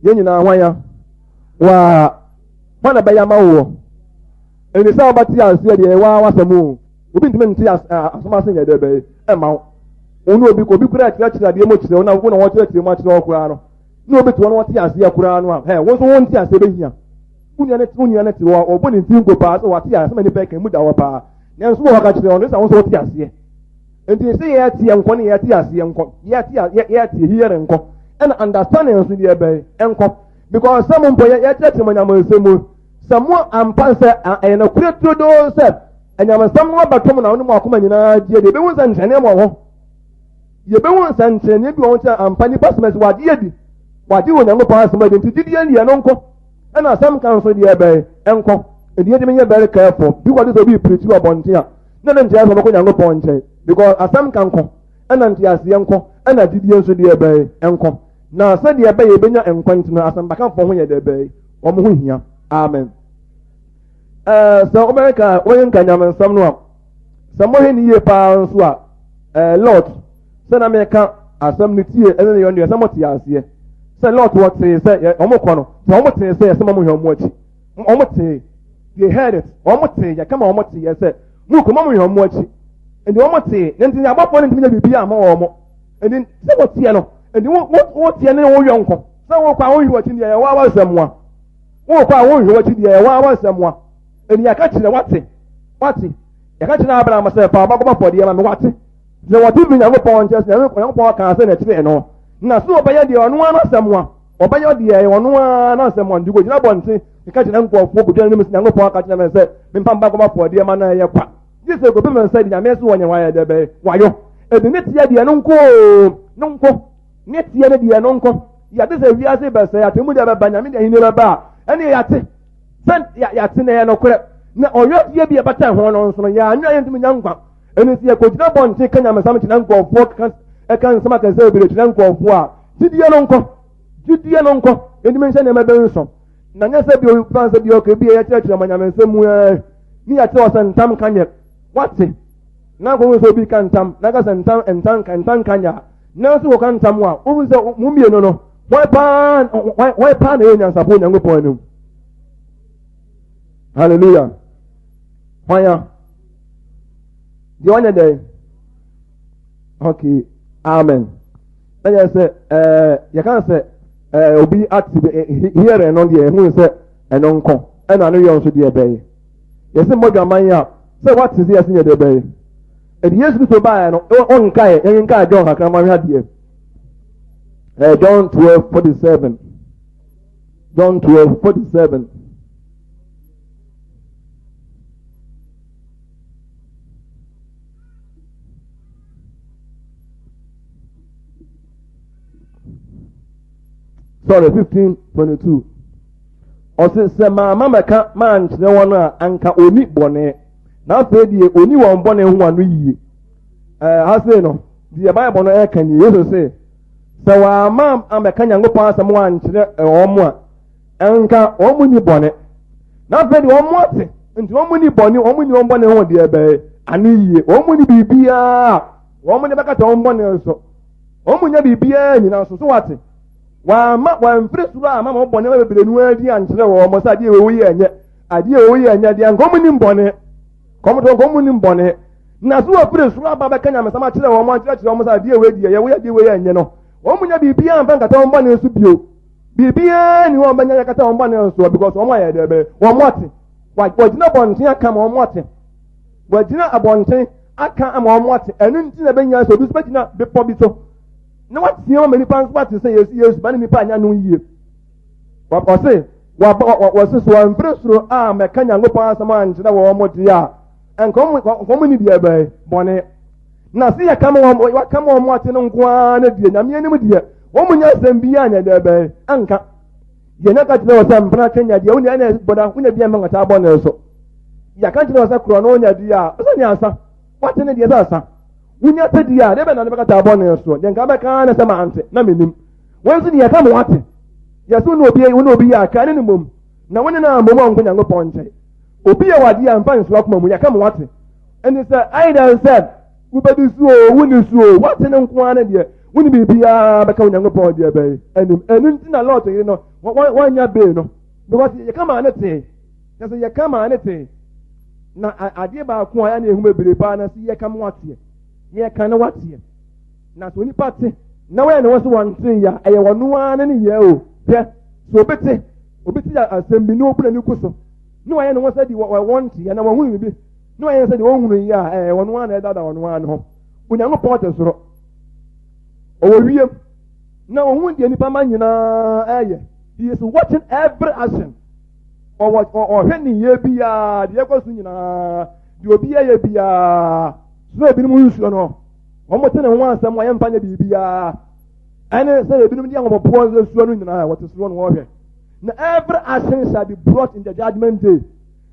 S1: Yɛn nyinaa hwan ya waa wɔn na bɛyɛ ama woɔ. Nti sɛ wɔbɛte aseɛ deɛ waa wasɛm o. Obi ntumi nte asɛm ase nyɛ dɛ bɛyɛ ɛma wo. Wɔn obi obi koraa kyerɛkyerɛ adeɛ mu kyerɛ wo na wo na wɔkyerɛkyerɛ mu akyerɛ wo koraa no. Na obi te hɔ na wɔte aseɛ koraa no a hɛ wɔn nso wɔn nte aseɛ bɛhia. Wo nua ne wo nua ne te hɔ ɔbɔ ne ti nko paa sɛ wate asɛm a nipa kan mu da hɔ paa. Nanso wɔ hɔ ka kyerɛ ɔno sɛ wɔn nso wɔte aseɛ. Nti sɛ yɛte nkɔ ne yɛte aseɛ nkɔ yɛte yɛte hear nkɔ ɛna understanding nso deɛ bɛyɛ nkɔ because sɛ mo mpo yɛkyerɛkyerɛ mo nyamesɛm mu sɛ mo ampa sɛ ɛyɛ nokorɛ turodoo sɛ anyamesɛm no abɛto mo na wo ne mo akoma nyinaa gye deɛ yɛbɛhu nsɛnkyerɛnneɛ wɔ hɔ yɛbɛhu nsɛnkyerɛnneɛ bi wɔ ho sɛ ampa nipa sɛm sɛ wagye adi wagye wɔ Onyankopɔn asɛm adi nti gyidie deɛ no nkɔ ɛna asɛm ka nso deɛ ɛbɛn nkɔ nti yɛde menyɛ very careful bi kɔde sɛ obi pirikyi wɔ abɔnten a na ne nkyɛn sɛ ɔbɛkɔ Nyankopɔn nkyɛn because asɛm ka nkɔ ɛna nteaseɛ nkɔ ɛna gyidie nso deɛ ɛbɛn nkɔ na sɛdeɛ ɛbɛyɛ yɛbɛnya nkwa nti no asɛmpakafoɔ ho yɛ deɛ ɛbɛn wɔn ho hia. Amen. Ɛɛ sɛ wobɛka wɔyɛ nka nyamensɛm no a sɛ mohwɛ ne yie paa nso a ɛɛ Lot sɛ na meka asɛm no tie ɛne ne yɔn deɛ sɛ mote aseɛ sɛ Lot wɔtee sɛ yɛ wɔn kɔ no sɛ wɔn tee sɛ yɛsɛ mo hwɛ wɔn akyi wɔn tee they heard it wɔn tee yɛ kama wɔn tee yɛ sɛ mo kɔ mo hwɛ wɔn akyi nti wɔn tee ne nti abɔfoɔ no ntumi nyɛ biribi ama wɔn nti sɛ wɔteɛ no nti wɔteɛ ne wɔn yɔnko sɛ wɔkɔ a wɔhwɛ wɔn akyi deɛ ɛwɔ awɔ nsɛm wa. Wokɔ a wonhwɛ w'akyi deɛ ɛwɔ ara nsɛm a ɛni aka kyerɛ wate. Wate? Yɛka kyerɛ Abraham sɛ fa ɔba kɔbɔ afɔdeɛ ma me. Wate? Sɛ wɔte firi Nyankopɔn nkyɛn sɛ Nyankopɔn kaa sɛ na ɛkyerɛ no. Na sɛ ɔbɛyɛ deɛ ɔno ara n'asɛm a, ɔbɛyɛ deɛ ɛyɛ ɔno ara n'asɛm a, nti kɔgyina abɔnten keka kyerɛ nkurɔfoɔ kɔgyina anim sɛ Nyankopɔn aka kyerɛ me sɛ memfa mba kɔbɔ afɔdeɛ ma no ɛyɛ kwa. Gye sɛ kɔpem sɛ deɛ Nyame so wɔnyɛ wayɛ dɛ bɛyɛ wayɔ. Ɛdi ne teɛ deɛ no nko oo, no nko. Ne teɛ ne deɛ no nko. Yɛate sɛ wiase bɛsɛe, atemmu deɛ bɛba, Nyame de ahenni bɛba a, ɛne yɛate. Sɛ yɛate na ɛyɛ nokorɛ. Na ɔyɔ deɛ bi a ɛbata ho no nso no, yɛanyɛ a yɛntumi nya nkwa. Ɛno nti yɛkɔgyina bɔnten ka nyamesɛm kyerɛ nkurɔfoɔ, ka ɛka nsɛm akɛseɛ bebree kyerɛ nkurɔfoɔ a, gyidie no nkɔ. Gyidie no nkɔ. Yɛntumi nhyɛ nneɛma bi nso. Na nyɛ sɛ bi fan sɛ bi ɔka bi a yɛkyerɛkyerɛ ma nyamesɛm mu ɛɛ ne yɛkyerɛ wɔ sɛ ntam ka nyɛ. Wate? Na nkɔhu sɛ obi ka ntam, na ka sɛ ntam ntam ka ntam ka nyɛ a, nanso wɔka ntam a, wohu sɛ mo mmienu no, wɔn paa wɔn paa na ɛyɛ nyansafo Onyankopɔn anim. Hallelujah. Hwan ya? Deɛ ɔnyɛ dɛn? Okay, amen. Na yɛ sɛ ɛɛ yɛka sɛ ɛɛ obi ate hearing no deɛ ɛhu sɛ ɛno nko ɛna no yɛ nso deɛ ɛbɛyɛ. Yɛsɛ mmɔdwaman a sɛ wate sɛ yɛsɛ yɛ deɛ ɛbɛyɛ. Ɛdi Yesu Kristo baeɛ no ɔnkae yɛnkae John kakra ma hwɛ adeɛ. Ɛɛ John 12:47. John 12:47. Sorry, 15:22. Ɔse sɛ maama mɛka mankyerɛ wɔn a anka oni bɔne. Na afei deɛ oni wɔn bɔne ho ano yie. Ɛɛ ha sei no, deɛ Bible no ɛka nie, Yesu se sɛ wɔama amɛka Nyankopɔn asɛm ankyerɛ wɔn a, Ɛnka wɔn nni bɔne. Na afei deɛ wɔn ate, nti wɔn nni bɔne, wɔn nni wɔn bɔne ho deɛ bɛyɛ ano yie. Wɔn nni biribiara, wɔn de bɛkata wɔn bɔne so. Wɔn nyɛ biribiara nyina nso so wate. Wɔama wɔamfiri soro ama wɔn bɔne bebree no adi ankyerɛ wɔn sɛ adeɛ wɔ yɛ nyɛ, adeɛ wɔ yɛ nyɛ deɛ nka wɔn nnim bɔne. Kɔm to nka wɔn nnim bɔne. Na so wɔfiri soro aba bɛka nyamesɛm akyerɛ wɔn akyerɛkyerɛ wɔn sɛ adeɛ wɔ deɛ yɛ wɔyɛ adeɛ wɔ yɛ nyɛ no. Wɔn nyɛ biribiara mfa nkata wɔn bɔne so bio. Biribiara ni hɔ a wɔbɛnya yɛkata wɔn bɔne nsoɔ because wɔn ayɛ dɛ bɛ wɔn ate. Wɔgyina abɔnten aka ma wɔn ate. Wɔgyina abɔnten aka ama wɔn ate. Ɛno nti na ɛbɛnya sɛ obi nso bɛgyina bepɔ bi so na wateɛ ma nipa nso ate sɛ Yesu Yesu ba ne nipa anya no yie. Wɔse wɔse so wɔmfiri soro a mɛka Nyankopɔn asɛm ankyerɛ wɔn deɛ a nka wɔn ni deɛ bɛyɛ bɔne. Na se yɛka ma wɔn wɔaka ma wɔn ate no nko ara ne deɛ Nyame anim deɛ wɔn nyɛ asɛm bi a nyɛ deɛ bɛn anka deɛ nyɛ ka kyerɛ wɔ sɛ mpena twɛ nya deɛ wonya ɛna bɔda wonya bi ɛmɛ nkata abɔ ne so yɛka kyerɛ wɔ sɛ korɔ no wonya deɛ a ɔsɛ ne ansa wate ne deɛ sɛ ansa wonya te deɛ a deɛ bɛn na ne bɛkata abɔ ne so deɛ nka bɛka ne sɛ mante na menim wɔn nso deɛ yɛka ma wate yɛsɛ wo ne obi wo ne obi yɛ aka ne ne mmom na wo ne no ammom ankɔ Nyankopɔn nkyɛn obi yɛ wadeɛ a mfa nso akoma mu yɛka ma wate Ɛne sɛ, ayɛ dɛn sɛ wobɛdi so o, wonni so o, woate no nko ara no deɛ, wone biribiara bɛka Onyankopɔn deɛ bɛn anim. Ɛno nti na Lot yere no, wɔanya bee no. Because yɛka maa ne tee. Kyɛ sɛ yɛka maa ne tee. Na adeɛ baako a ɛna ehu bebree paa na sɛ yɛka mo ateɛ. Yɛka no wateɛ. Na sɛ onipa te na wɔyɛ ne ho sɛ wɔnte yɛ a, ɛyɛ wɔn ara ne ne yɛ o. Hwɛ, sɛ obi te, obi te asɛm bi na obu n'ani gu so, na wɔyɛ ne ho sɛ deɛ wɔnte anaa wɔhunu biribi na wɔyɛ sɛ deɛ wɔhunu yi a ɛɛ wɔn ara na ɛdada wɔn ara ne ho. Onyankopɔn te soro, ɔwɔ wiem, na ohun deɛ nipa ma nyinaa ɛyɛ. He is watching every action. Ɔwɔ ɔhwɛ ne yɛ biara, deɛ ɛkɔ so nyinaa, deɛ obi yɛ biara. So ebinom nsuo no, wɔn te ne ho asɛm wɔyɛ mfa nyɛ biribiara. Ɛne sɛ ebinom de ahopopoɔ nsuo no nyinaa wɔte soro no wɔhwɛ. Na every action shall be brought in the judgment day.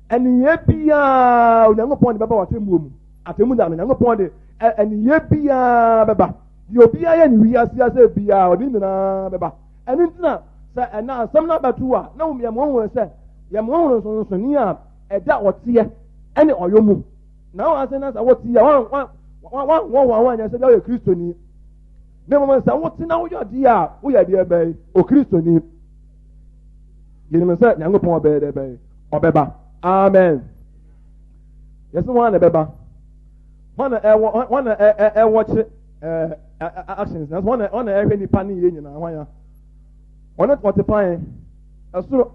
S1: Ɛneyɛ biara Onyankopɔn de bɛba wɔ atemmuo mu. Atemmu da no, Onyankopɔn de ɛneyɛ biara bɛba. Deɛ obiara yɛ ne wiase ase biara, ɔde nyinaa bɛba. Ɛno nti na sɛ ɛna asɛm no abɛto a, na yɛma wɔn sɛ yɛma wɔn nsonsoni a ɛda ɔteɛ ɛne ɔyɔ mu. Na wɔn ase na sɛ wɔte a wɔn wɔn wɔn wɔn wɔn anyɛ sɛ deɛ ɔyɛ Kristoni. Na mmom sɛ wote na woyɛ adeɛ a woyɛ deɛ bɛyɛ okristoni. Yɛnim sɛ Nyankopɔn ɔbɛyɛ dɛ bɛyɛ ɔbɛba. Amen. Yɛsɛ wɔn na ɛbɛba. Wɔn na ɛwɔ wɔn na ɛwɔkye ɛɛ actions na wɔn na wɔn na ɛhwɛ nipa ne yie nyinaa wɔn ya. Wɔn ɔte pan ɛsoro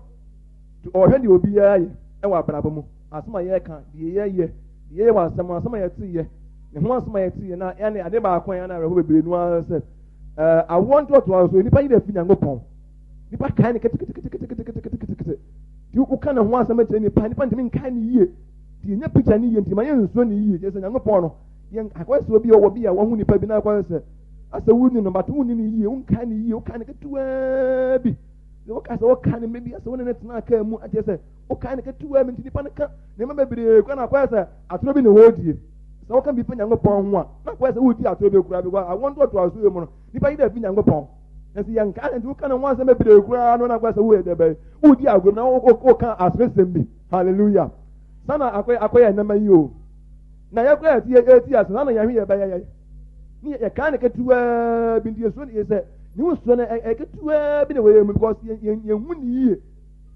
S1: ɔhwɛ deɛ obiara yɛ ɛwɔ abrabɔ mu. Asɛm a yɛreka, deɛ yɛyɛ, deɛ yɛyɛ wɔ asɛm, asɛm a yɛte yɛ, ne ho asɛm a yɛte yɛ, na ɛne ade baako a yɛn awerɛho bebree no ara sɛ, ɛɛ awoɔ ntoatoa so, nipa yi na fi Nyankopɔn. Nipa kae ne keteketeketeketeketekete. Ti woka ne ho asɛm kyerɛ nipa, nipa ntumi nkae ne yie. Ti yɛnya picture ne yie, nti ma yɛnsuo ne yie. Kyerɛ sɛ Nyankopɔn no, yɛn akɔyɛ sɛ obi a ɔwɔ bi a wahu nipa bi na akɔyɛ sɛ asɛ wonni no, but wonni ne yie, wonkae ne yie, wokae ne ketewaa bi. Woka sɛ woka ne mmerɛ bi asɛ wo ne ne tena kaa mu akyerɛ sɛ wokae no ketewa bi nti nipa no ka nneɛma bebree kora na akɔyɛ sɛ atoro bi na wɔredie. Sɛ woka biribi fa Nyankopɔn ho a, na akɔyɛ sɛ woredi atoro bi koraa because awoɔ ntoatoasoɔ yi mu no, nipa yi dɛ fi Nyankopɔn. Nso yɛnka nti woka ne ho asɛm bebree koraa no na akɔyɛ sɛ woyɛ dɛ bɛyɛ woredi agorɔ na woka aseresɛm bi. Hallelujah. Sana akɔyɛ akɔyɛ nneɛma yi o. Na yɛkora yɛte yɛti ase sana yɛn ho yɛ bɛyɛ yɛ. Ne yɛka ne ketewaa bi nti yɛsuo ne yɛ sɛ ne ho suo no ɛyɛ ketewaa bi na wɔyɛ mu because yɛn yɛn yɛn hu ne yie.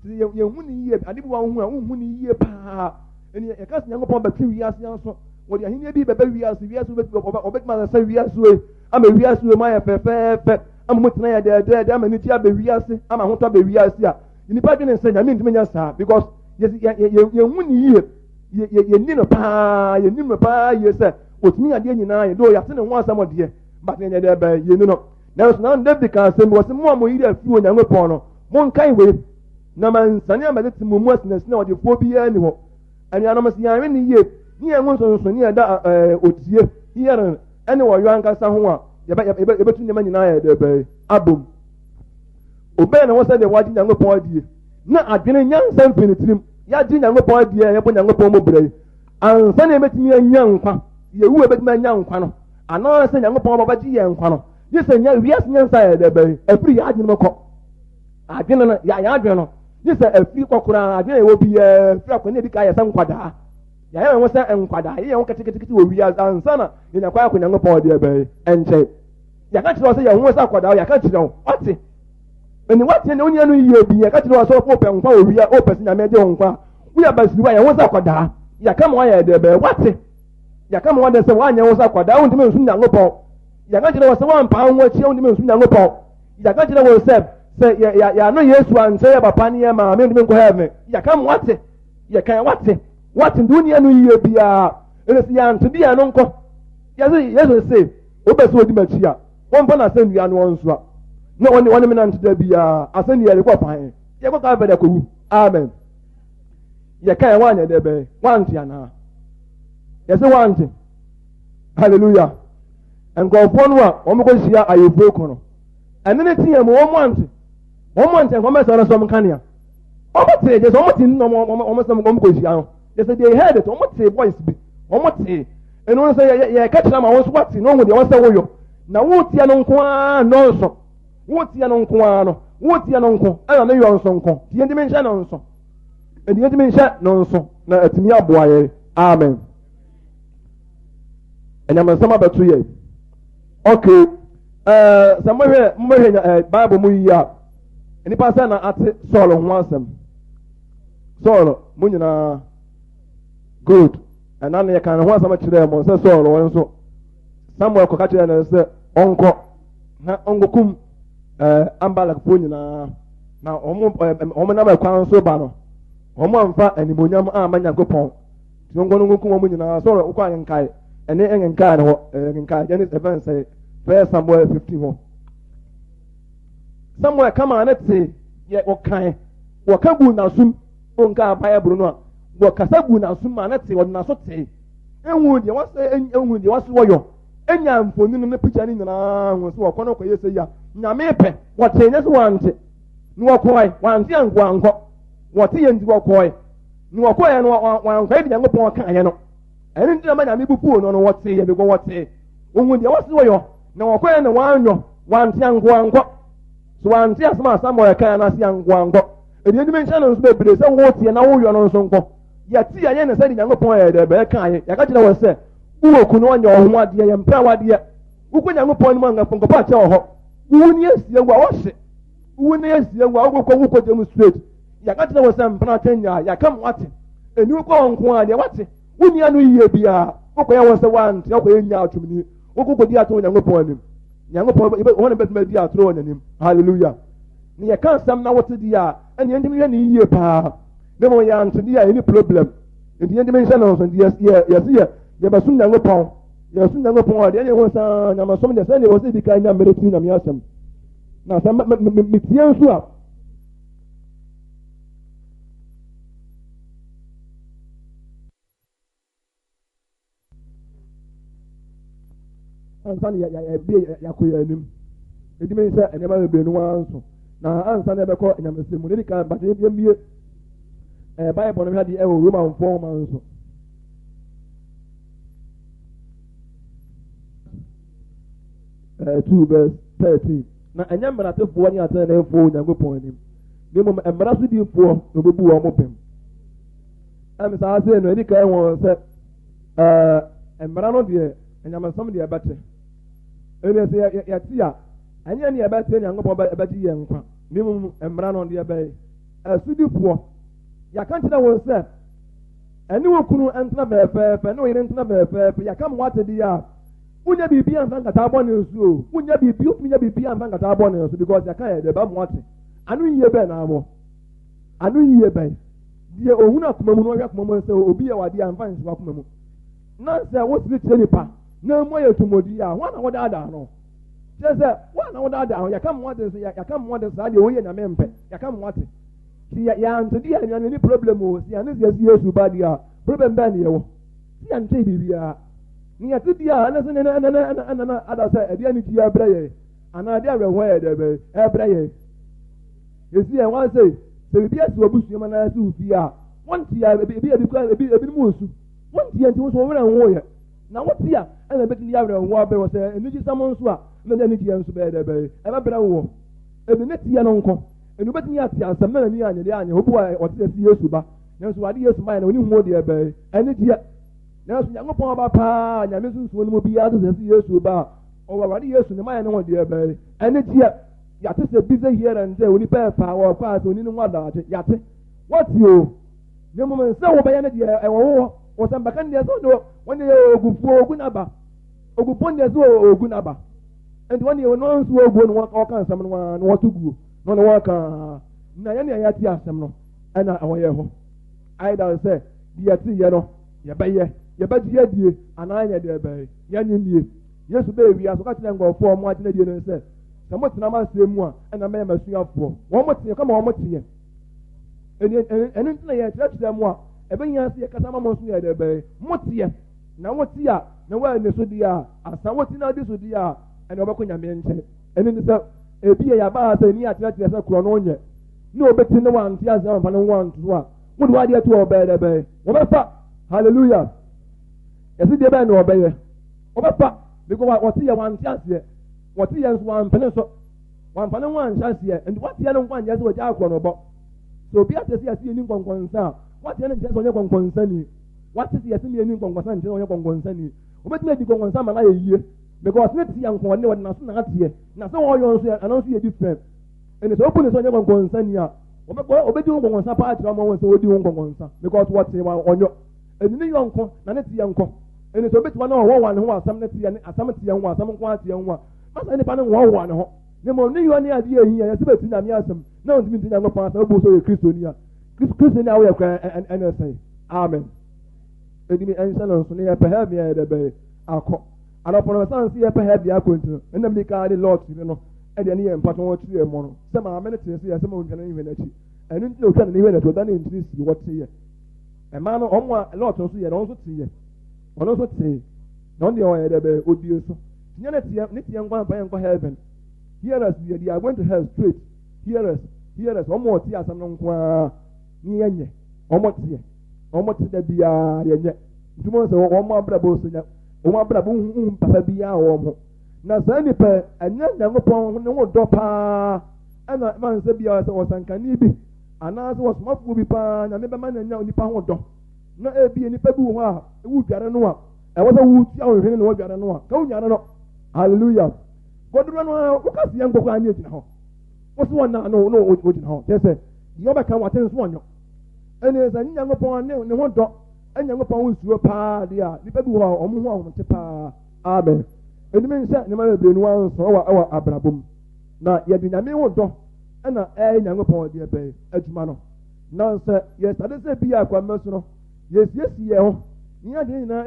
S1: Sɛ yɛn hu ne yie ade bi wɔ ho a wonhu ne yie paa. Ɛni yɛka sɛ Nyankopɔn bɛtwe wiase aso wɔde ahenni bi bɛbɛ wiase wiase wɔbɛtumi asesa wiase wei ama wiase wei mu ayɛ fɛfɛɛfɛ ama mu tena yɛ dɛɛdɛɛdɛ ama anigye abɛ wiase ama ahotɔ abɛ wiase a nnipa dwene sɛ Nyame ntumi nyɛ saa because yɛn hu ne yie yɛni no paa yɛnim no paa yie sɛ ɔtumi adeɛ nyinaa yɛ do yɛate ne ho asɛm ɔdeɛ but yɛnyɛ dɛ bɛn yɛni no. Nanso na David ka asɛm bi, ɔse, Mo a mo yere afi Onyankopɔn no, monkae wei, na mansane ammɛtete mo mu asinasin a ɔgyefoɔ biara nni hɔ. Anuanom, sɛ yɛanwe ne yie, ne yɛn ho nsonso ne yɛda ɛɛ otie, hearing, ɛne ɔyɔ ankasa ho a, yɛbɛtu nneɛma nyinaa yɛ dɛ bɛn abom. Obɛn ne ho sɛ deɛ wagye Nyankopɔn adie, na adwene nyansa mfiri ne tirim. Yɛagye Nyankopɔn adie a yɛbɔ Nyankopɔn mu brɛ yi, ansa na yɛbɛtumi anya nkwa, yɛwu a yɛbɛtumi anya nkwa no, anaasɛ Nyankopɔn bɛbɛgye yɛn nkwa no, gye sɛ nya wiase nyansa yɛ dɛ bɛn afiri yɛ adwene mu kɔ. Adwene no, yɛ yɛn adwene no, gye sɛ afiri kɔ koraa, adwene a yɛwɔ biara afiri akɔ ne ebi ka yɛ sɛ nkwadaa. Yɛayɛ yɛn ho sɛ nkwadaa, yɛyɛ yɛn ho ketekete wɔ wiase ansa na yɛnya kwan akɔ Nyankopɔn deɛ bɛn nkyɛn. Yɛka kyerɛ wo sɛ yɛn ho sɛ akwadaa, yɛka kyerɛ wo, wate? Ɛni wate ne onua no yie bi, yɛka kyerɛ wo sɛ wopɛ nkwa wɔ wia, wopɛ sɛ Nyame gye wo nkwa a, woyɛ basiriwa, yɛn ho sɛ akwadaa, yɛka ma woayɛ deɛ bɛn, wate? Yɛaka ma wɔde sɛ woanyɛ wo sɛ akwadaa wontumi nsom Nyankopɔn. Yɛaka kyerɛ wɔ sɛ woampaa wo ho akyi wontumi nsom Nyankopɔn. Yɛaka kyerɛ wɔ sɛ sɛ yɛano Yesu ankyerɛ yɛ papa ne yɛ maame wontumi nkɔ heaven. Yɛaka ma wate. Yɛka yɛ wate. Wate nti wonni ano yie biara. Ɛna sɛ yɛante de yɛn no nkɔ. Yɛse Yesu se wobɛ sɛ odi m'akyi a wɔmfa n'asɛnnua no ɔnsoa na ɔne ɔne me nante da biara. Asɛnnua yɛkɔ fan. Yɛkɔ Calvary akɔwu. Amen. Yɛka yɛ woanyɛ dɛ bɛn woante anaa? Yɛsɛ woante. Hallelujah. Nkurɔfoɔ no a wɔn kɔ hyia ayefo ko no, ɛne ne teɛ mu wɔn ante. Wɔn ante nkɔmɛ sɛ ɔno sɛ wɔn kanea. Wɔn te gye sɛ wɔn te no wɔn wɔn sɛ wɔn kɔ hyia no. Gye sɛ they heard it, wɔn te voice bi. Wɔn te. Ɛno sɛ yɛ yɛ kɛkyerɛ ma wɔn nso wɔte na wɔn deɛ wɔn sɛ wɔyɔ. Na wɔretia no nko ara nɔɔso. Wɔretia no nko ara no. Wɔretia no nko ɛna ne yɔ nso nko. Tie ntumi nhyɛ no nso. Ɛdi yɛntumi nhyɛ no nso na atumi aboa yɛn. Amen. Anyamesɛm abɛto yɛn. Okay. Ɛɛ sɛ mohwɛ mohwɛ ɛɛ Bible mu yie a, nnipa sɛ na ate Saul ho asɛm. Saul mo nyinaa good. Ɛna no yɛka ne ho asɛm kyerɛɛ mo sɛ Saul wɔn nso Samuel kɔka kyerɛɛ no sɛ ɔnkɔ na ɔnkɔkum ɛɛ Amalekfoɔ nyinaa. Na wɔn ɛɛ wɔn nam ɛkwan so ba no, wɔn amfa animuonyam amma Nyankopɔn. Nti wɔn no nkum wɔn nyinaa. Sɔrɔ wokɔ ankenkae ɛne nkenkae no hɔ ɛɛ nkenkae Genesis ɛfɛn sɛ First Samuel 15 hɔ. Samuel kama ne te yɛ wɔkan wɔka gu n'asom wɔnka Bible no a wɔkasa gu n'asom ma ne te wɔde n'aso te ehu deɛ wɔsɛ ehu deɛ wɔsɛ wɔyɔ enya mfonini no ne picture no nyinaa hu sɛ wɔkɔ no kɔyɛ sɛ ya Nyame pɛ wɔte nyɛ sɛ wɔante na wɔkɔe wɔante anko ankɔ wɔte yɛ nti wɔkɔe na wɔkɔɛ no wɔankɔyɛ de Nyankopɔn kaeɛ no ɛno nti na ma Nyame bu fuu no no wɔte yɛ bikɔ wɔte wɔhu deɛ wɔse wɔyɔ na wɔkɔɛ na wɔanyɔ wɔante anko ankɔ so wɔante asɛm a Samuel kaeɛ no ase anko ankɔ ɛdeɛ ntumi nhyɛ no nso bebree sɛ woteɛ na woyɔ no nso nkɔ yɛte yɛyɛ ne sɛde Nyankopɔn yɛ dɛ bɛyɛ kaeɛ yɛka kyerɛ wɔ sɛ wowɔ kunu ɔnyɛ ɔho adeɛ yɛmpɛ wadeɛ Wokɔ Nyankopɔn anim a nkɔpɔ akyɛ wɔ hɔ. Wowu ne asie wu a wɔhye. Wowu ne asie wu a wokɔ wokɔ gya mu straight. Yɛka kyerɛ wɔ sɛ mpena atwɛn nyaa yɛaka mo ate. Ɛni wokɔ hɔ nko a deɛ wate. Wonni ano yie biara. Wokɔyɛ wɔn sɛ woante wokɔyɛ nyaa atwomni. Wokɔ kɔdi atoro wɔ Nyankopɔn anim. Nyankopɔn wɔn na bɛtumi adi atoro wɔ n'anim. Hallelujah. Ne yɛka asɛm na wote deɛ a ɛne yɛntumi yɛ ne yie paa. Ne mo yɛante deɛ a ɛni problem. Nti yɛntumi nhyɛ no nso nti yɛ yɛsi yɛ yɛbɛsom Nyankopɔn. Yɛsom Nyankopɔn a deɛ ɛne ho saa nyamesom deɛ sɛdeɛ wɔ sɛ bi kan nya mmerɛ tie Nyame asɛm. Na sɛ metie nso a ansa na yɛabie yɛakɔ yɛn anim. Ɛtumi sɛ nneɛma bebree no ara nso. Na ansa na yɛbɛkɔ nyamesɛm mu, ne di kan bàtɛ yɛmmie ɛɛ Bible no hwɛ adeɛ ɛwɔ Romanfoɔ nwoma nso. 2 verse 13. Na ɛnyɛ mmaratefoɔ ne ateneneefoɔ Onyankopɔn anim, na mmom mmara sodifoɔ na wɔbɛbu wɔn bem. Ɛm saa sei no, ɛdi kan wɔn sɛ ɛɛ mmara no deɛ, anyamesɛm deɛ ɛbɛte. Ɛnna sɛ yɛte a, ɛnyɛ ne yɛbɛte Nyankopɔn bɛgye yɛn nkwa, na mmom mmara no deɛ ɛbɛyɛ. Ɛsodifoɔ, yɛaka kyerɛ wɔn sɛ, ɛne wo kunu ntena fɛɛfɛɛfɛ, ne wo yere ntena fɛɛfɛɛfɛ, yɛaka mo ate deɛ a, wonyɛ biribi amfa nkataa bɔne so o, wonyɛ biribi, wotumi nyɛ biribi amfa nkataa bɔne so because yɛka yɛ deɛ ɛbɛmo ate. Ano yie bɛn na awɔ? Ano yie bɛn? Deɛ ohunu akoma mu no ɔhwɛ akoma mu sɛ obi yɛ wadeɛ amfa nsi wakoma mu. Na sɛ wosere kyerɛ nipa na mu ayɛ tumodi a, wɔn na wɔdaadaa no. Kyerɛ sɛ wɔn na wɔdaadaa no, yɛka mo ate nso yɛka mo ate saa deɛ wɔyɛ nyame mpɛ, yɛka mo ate. Si yɛ yɛante deɛ anuanom ni problem o, si yɛne sɛ yɛsi Yesu ba deɛ a, problem bɛn ne yɛwɔ? Si yɛnte biribiara. Ne yɛte deɛ a ɛne sɛ ne ɛna ɛna ɛna na ada sɛ ɛdeɛ ne tia ɛbrɛ yɛn anaa ɛdeɛ awerɛhoɔ yɛ deɛ bɛyɛ ɛbrɛ yɛn. Esi yɛn wɔn sɛ sɛ biribi asi wɔ abusua mu anaa asi wɔ fie a wɔnte a ebi ebi ebi kura ebi ebinom wɔ su wɔnte yɛn nti wɔn nso wɔn werɛ nho yɛ na wɔte a ɛna ebetumi de awerɛhoɔ abrɛ wɔ sɛ anigyesɛm nso a ɛna de anigyeɛ nso bɛyɛ dɛ bɛyɛ ɛbɛbrɛ wɔ ebi ne teɛ no nko ɛnu betumi ate asɛm na n'ani anyɛ deɛ anyɛ obi wɔ ɔte sɛ si Yesu ba nanso ade Yesu ma yɛ na oni ho deɛ bɛyɛ anigyeɛ. Nanso Nyankopɔn aba paa, Nyame sunsum no mu biara te sɛ sɛ Yesu ba a, ɔwɔ Awurade Yesu ne mayɛ ne ho deɛ bɛn? Anigyeɛ. Yɛate sɛ busy here and there, onipa ɛfa a ɔkɔ a sɛ ɔni ne ho adaagye. Yɛate. Wɔte o. Na mmom nsɛ wobɛyɛ no deɛ ɛwɔ wo hɔ. Ɔsɛmpaka no deɛ sɛ ɔne wɔn deɛ ogufoɔ ogu n'aba. Ogufoɔ deɛ sɛ ogu n'aba. Nti wɔn deɛ wɔn nso oguo no wɔka nsɛm no ara na wɔto guo na wɔn wɔka na yɛn deɛ yɛate asɛm no ɛna ɛwɔ yɛn hɔ. Ayɛ da sɛ deɛ yɛte yɛ no Yɛbɛyɛ, yɛbɛgye adie, anaa yɛnyɛ deɛ ɛbɛyɛ, yɛnnye nnie. Yesu bɛɛ wiase, ɔka kyerɛɛ nkurɔfoɔ a wɔagye no adie no sɛ, Sɛ motena m'asɛm mu a, ɛna mɛyɛ m'asuafoɔ. Wɔn teɛ, ɔka ma wɔn teɛ. Ɛno nti na yɛkyerɛkyerɛ mo a, ɛbɛhia sɛ yɛkasa ma mo nso yɛ deɛ ɛbɛyɛ. Moteɛ, na wote a, na woanni so deɛ a, asa wote na adi so deɛ a, ɛna wɔbɛkɔ Nyame nkyɛn. Ɛno nti sɛ ebi yɛ yɛaba ha sɛ ni akyerɛkyerɛ sɛ korɔ no nyɛ, na obɛti ne wante ase amfa ne ho anto a, wode w'adeɛ to ɔbɛyɛ dɛ bɛyɛ wɔbɛfa hallelujah yɛsi deɛ bɛyɛ na ɔbɛyɛ wɔbɛfa because wɔte yɛ wɔante aseɛ wɔte yɛ nso wɔampene so wɔamfa ne ho anhyɛ aseɛ nti wɔte yɛ no nko anyɛ sɛ wɔgya akorɔ no bɔ sɛ obi ate sɛ yɛsi yɛ ni nkɔnkɔnsa a wɔte yɛ no nkyɛn sɛ ɔnyɛ nkɔnkɔnsa ni wɔte sɛ yɛsi yɛ ni nkɔnkɔnsa nkyɛn sɛ ɔnyɛ nkɔnkɔnsa ni obetumi adi nkɔnkɔnsa ma no ayɛ yie because ne te yɛ nkɔn ne wɔde n'aso na ateɛ na sɛ wɔyɔ nso yɛ ɛno nso yɛ different ɛnna sɛ obu ne sɛ ɔnyɛ nkɔnkɔnsa ni a Wɔbɛkɔ obedi ho nkɔnkɔnsa paa kyerɛ wɔn sɛ odi ho nkɔnkɔnsa because wɔte wɔn ɔnyɔ. Ɛni ne yɔnko na ne teɛ nkɔ. Ɛni sɛ obetuma na ɔhoahoa ne ho asɛm ne teɛ ne asɛm teɛ ho asɛm nko ateɛ ho a masa nipa no nhoahoa ne ho. Ne mmom ne yɔ ne adeɛ ehia yɛsɛ bɛti Nyame asɛm na ɔntumi nti Nyankopɔn asɛm obu sɛ ɔyɛ Kristoni a Kristoni a woyɛ koraa ɛne sɛn. Amen. Ɛdi mi ɛnhyɛ no nso ne yɛpɛ heaven a yɛdɛ bɛyɛ akɔ. Adɔfo no ɛsan sɛ yɛpɛ heaven akɔ nti no ɛnam ni kaa de Lot no ɛdeɛ ne yɛ mpato wɔn kyerɛ mu no sɛ maame no tee sɛ yɛsɛ ma ontwa ne nhwɛ n'akyi ɛno nti na otwa ne nhwɛ n'akyi ɔda ne ntini si hɔ teeɛ ɛmaa no ɔmo a lɔɔto nso yɛ no ɔno nso teeɛ ɔno nso tee na ɔno deɛ ɔyɛ dɛ bɛyɛ odie so tiɛ ne teɛ ne teɛ nkwa mfa yɛn nkɔ heaven hearers deɛ they are going to hell straight hearers hearers ɔmo ɔte asɛm no nko ara ne yɛn nyɛ ɔmo teɛ ɔmo te da biara yɛn nyɛ nti mo sɛ wɔn abrabɔ so nya wɔn abrabɔ huhu papa biara wɔn ho. Na saa nipa yi, ɛnyɛ Nyankopɔn ne ho dɔ paa ɛna ɛma no sɛ bia sɛ ɔsankani bi anaasɛ ɔsomafoɔ bi paa Nyame bɛma no anya nipa ho dɔ. Na ebi nipa bi wɔ hɔ a ewu dware no a ɛwɔ sɛ wotua wo hwene na wɔdware no a ka wonware no. Hallelujah. Kɔduro no a woka sɛ yɛnkɔ koraa ne egyina hɔ. Wo so wɔn na no no wogyina hɔ. Kyerɛ sɛ deɛ ɔbɛka wate nso ɔnyɔ. Ɛne sɛ Nyankopɔn ne ho dɔ Nyankopɔn ho nsuro paa deɛ a nipa bi wɔ hɔ a wɔn ho ahomte paa. Amen. Ɛnim nhyɛ nneɛma bebree no ara nso ɛwɔ ɛwɔ abrabɔ mu. Na yɛde Nyame ho dɔ ɛna ɛyɛ Nyankopɔn deɛ bɛn adwuma no. Na sɛ yɛsade sɛ bi a kwamma so no, Yɛsiesie yɛn ho, ne yɛn adwene nyinaa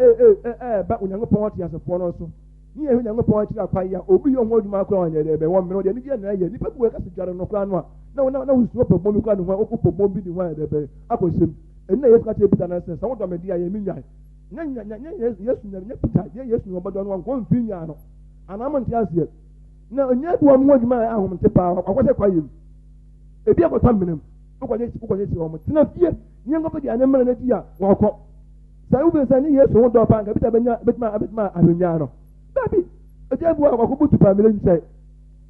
S1: ɛɛba Onyankopɔn ɔteasefoɔ no so. Ne yɛhwɛ Nyankopɔn akyiri akwan a obi yɛ ho adwuma koraa ɔnyɛ dɛ bɛn wɔn mmerɛ deɛ anigyeɛ na ɛyɛ nipa bi wɔ ɛka sɛ dware no koraa no a na na na wosuro pɛ bɔn bi koraa ne ho a wokɔ bɔn bi ne ho ayɛ dɛ bɛn akɔhyɛm. Ɛno na Yesu ka kyerɛ Peter no sɛ sɛ wodɔ me deɛ a yɛ me nnwan. Nyɛ nyɛ nyɛ nyɛ Yesu nyɛ nyɛ Peter yɛ Yesu na ɔbɛdɔ no ankɔ mfi nnwan no. Anaa mo nte aseɛ. Na ɔnyɛ bi wɔn ho adwuma a ahomte paa wakɔhyɛ kwaeɛ mu. Ebi akɔtɔ amena mu. Wokɔgye wokɔgye sɛ wɔn tena fie ne yɛn nkɔfɛ deɛ ne mmerɛ no di a wɔkɔ. Sɛ wobɛn sɛ ne Yesu ho dɔ paa nka Peter bɛnya bɛtuma abɛtuma ahwɛ no. Dabi, ɛgya bi wɔ akɔbutu paa mmerɛ nkyɛn.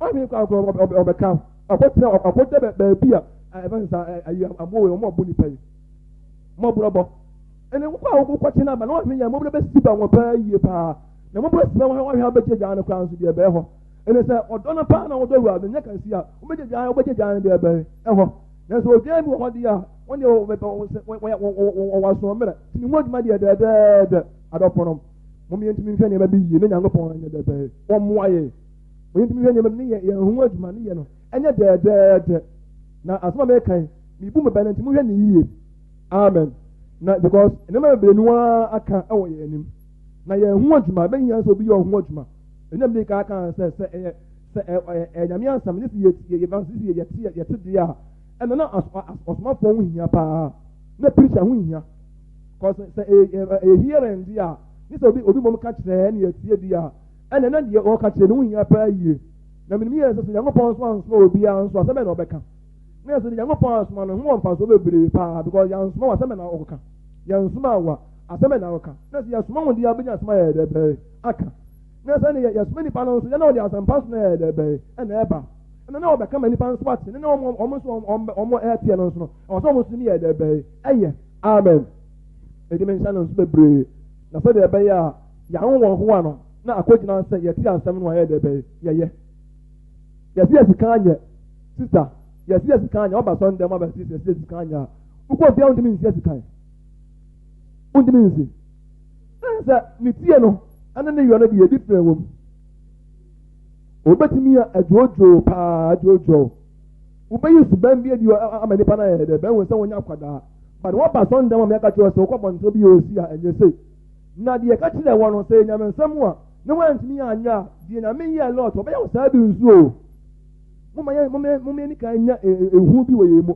S1: Ɔhwɛ kɔ akɔ ɔbɛka akɔtena akɔda baabi a ɛfɛn sa ayi amoa wɔn ɔbo nipa yi. Mɔborɔbɔ. Ɛnna wokɔ a wokɔkye no aba na wɔhwɛ yɛn mɔborɔ bɛsi ba wɔn paa yie paa. Na mɔborɔ si ba wɔn wɔhwɛ abɛgye gyaa no koraa nso deɛ ɛbɛyɛ hɔ. Ɛnna sɛ ɔdɔ no paa na wɔdɔ wura no nyɛ kansi a wobɛgye gyaa wobɛgye gyaa no deɛ ɛbɛyɛ ɛhɔ. Nanso odwan bi wɔ hɔ deɛ a wɔn deɛ wɔwɔ asoɔmmerɛ nti ne ho adwuma deɛ dɛdɛɛdɛ adɔfo no mom yɛntumi nhwɛ nneɛma bi yie ne Nyankopɔn nyɛ dɛbɛɛ wɔmmoa yɛ mo yɛntumi nhwɛ nneɛma bi ne yɛ yɛn ho adwuma ne yɛ no ɛnyɛ dɛdɛɛdɛ na asɛm a meka yi mebu me bɛ no nti mohwɛ ne yie amen na because nneɛma bebree no ara aka wɔ yɛn anim na yɛn ho adwuma bɛhia sɛ obi yɛ ɔho adwuma ɛnam de ka aka sɛ sɛ ɛyɛ sɛ ɛyɛ nyame asɛm ne sɛ yɛ yɛ yɛ yɛ yɛte deɛ a ɛna na ɔsomafoɔ ho hia paa na preacher ho hia kɔsɛ sɛ ɛyɛ hearing deɛ a ne sɛ obi obi mom ka kyerɛ ne yɛtie deɛ a ɛna na deɛ ɔka kyerɛ ne ho hia paa yie na menim yɛ sɛ sɛ Nyankopɔn nso ansoma obiara nso asɛm bɛn na ɔbɛka na sɛ Nyankopɔn ansoma no ho wɔ mfasoɔ bebree paa because yɛansoma wɔ asɛm bɛn na ɔka yɛnsoma wa asɛm bɛn na ɔka na sɛ yɛsoma wo deɛ abɛnya asɛm ayɛ dɛ bɛn aka na sɛ ne yɛsoma nipa no nso yɛn na ɔde asɛmpa so na ɛyɛ dɛ bɛn ɛna ɛba ɛna na ɔbɛka ma nipa nso ate ne na wɔn wɔn nso wɔn wɔn ɛteɛ no nso no ɛwɔ sɛ wɔn nso ne yɛ dɛ bɛn ɛyɛ amen ɛdi mi nhyɛ no nso bebree na sɛdeɛ ɛbɛyɛ a yɛn wɔn ho ano na akɔgyina sɛ yɛte asɛm no a ɛyɛ dɛ bɛn yɛyɛ yɛsi yɛ sika anyɛ sista yɛsi yɛ sika anyɛ ɔba sɔn dɛm aba sisi yɛsi yɛ sika anyɛ a wokɔ fia wontumi nsi yɛ sika yi wontumi nsi ɛn sɛ ne tie no ɛne ne yɔ no deɛ different wɔ mu obetumi adwoodwoo paa adwoodwoo wobɛyi suban bi adi ama nipa no ayɛ dɛ bɛn sɛ wonya akwadaa but wɔba sɔn dɛm a mɛka kyerɛ sɛ wokɔ bɔnten bi yɛ osi a ɛnyɛ sei na deɛ ɛka kyerɛ wɔ no sɛ nyame nsɛm a na wɔantumi anyɛ a deɛ nyame yɛ lɔt ɔbɛyɛ wo saa bi nso o moma yɛ moma moma yɛ nika nya ehu bi wɔ yɛn mu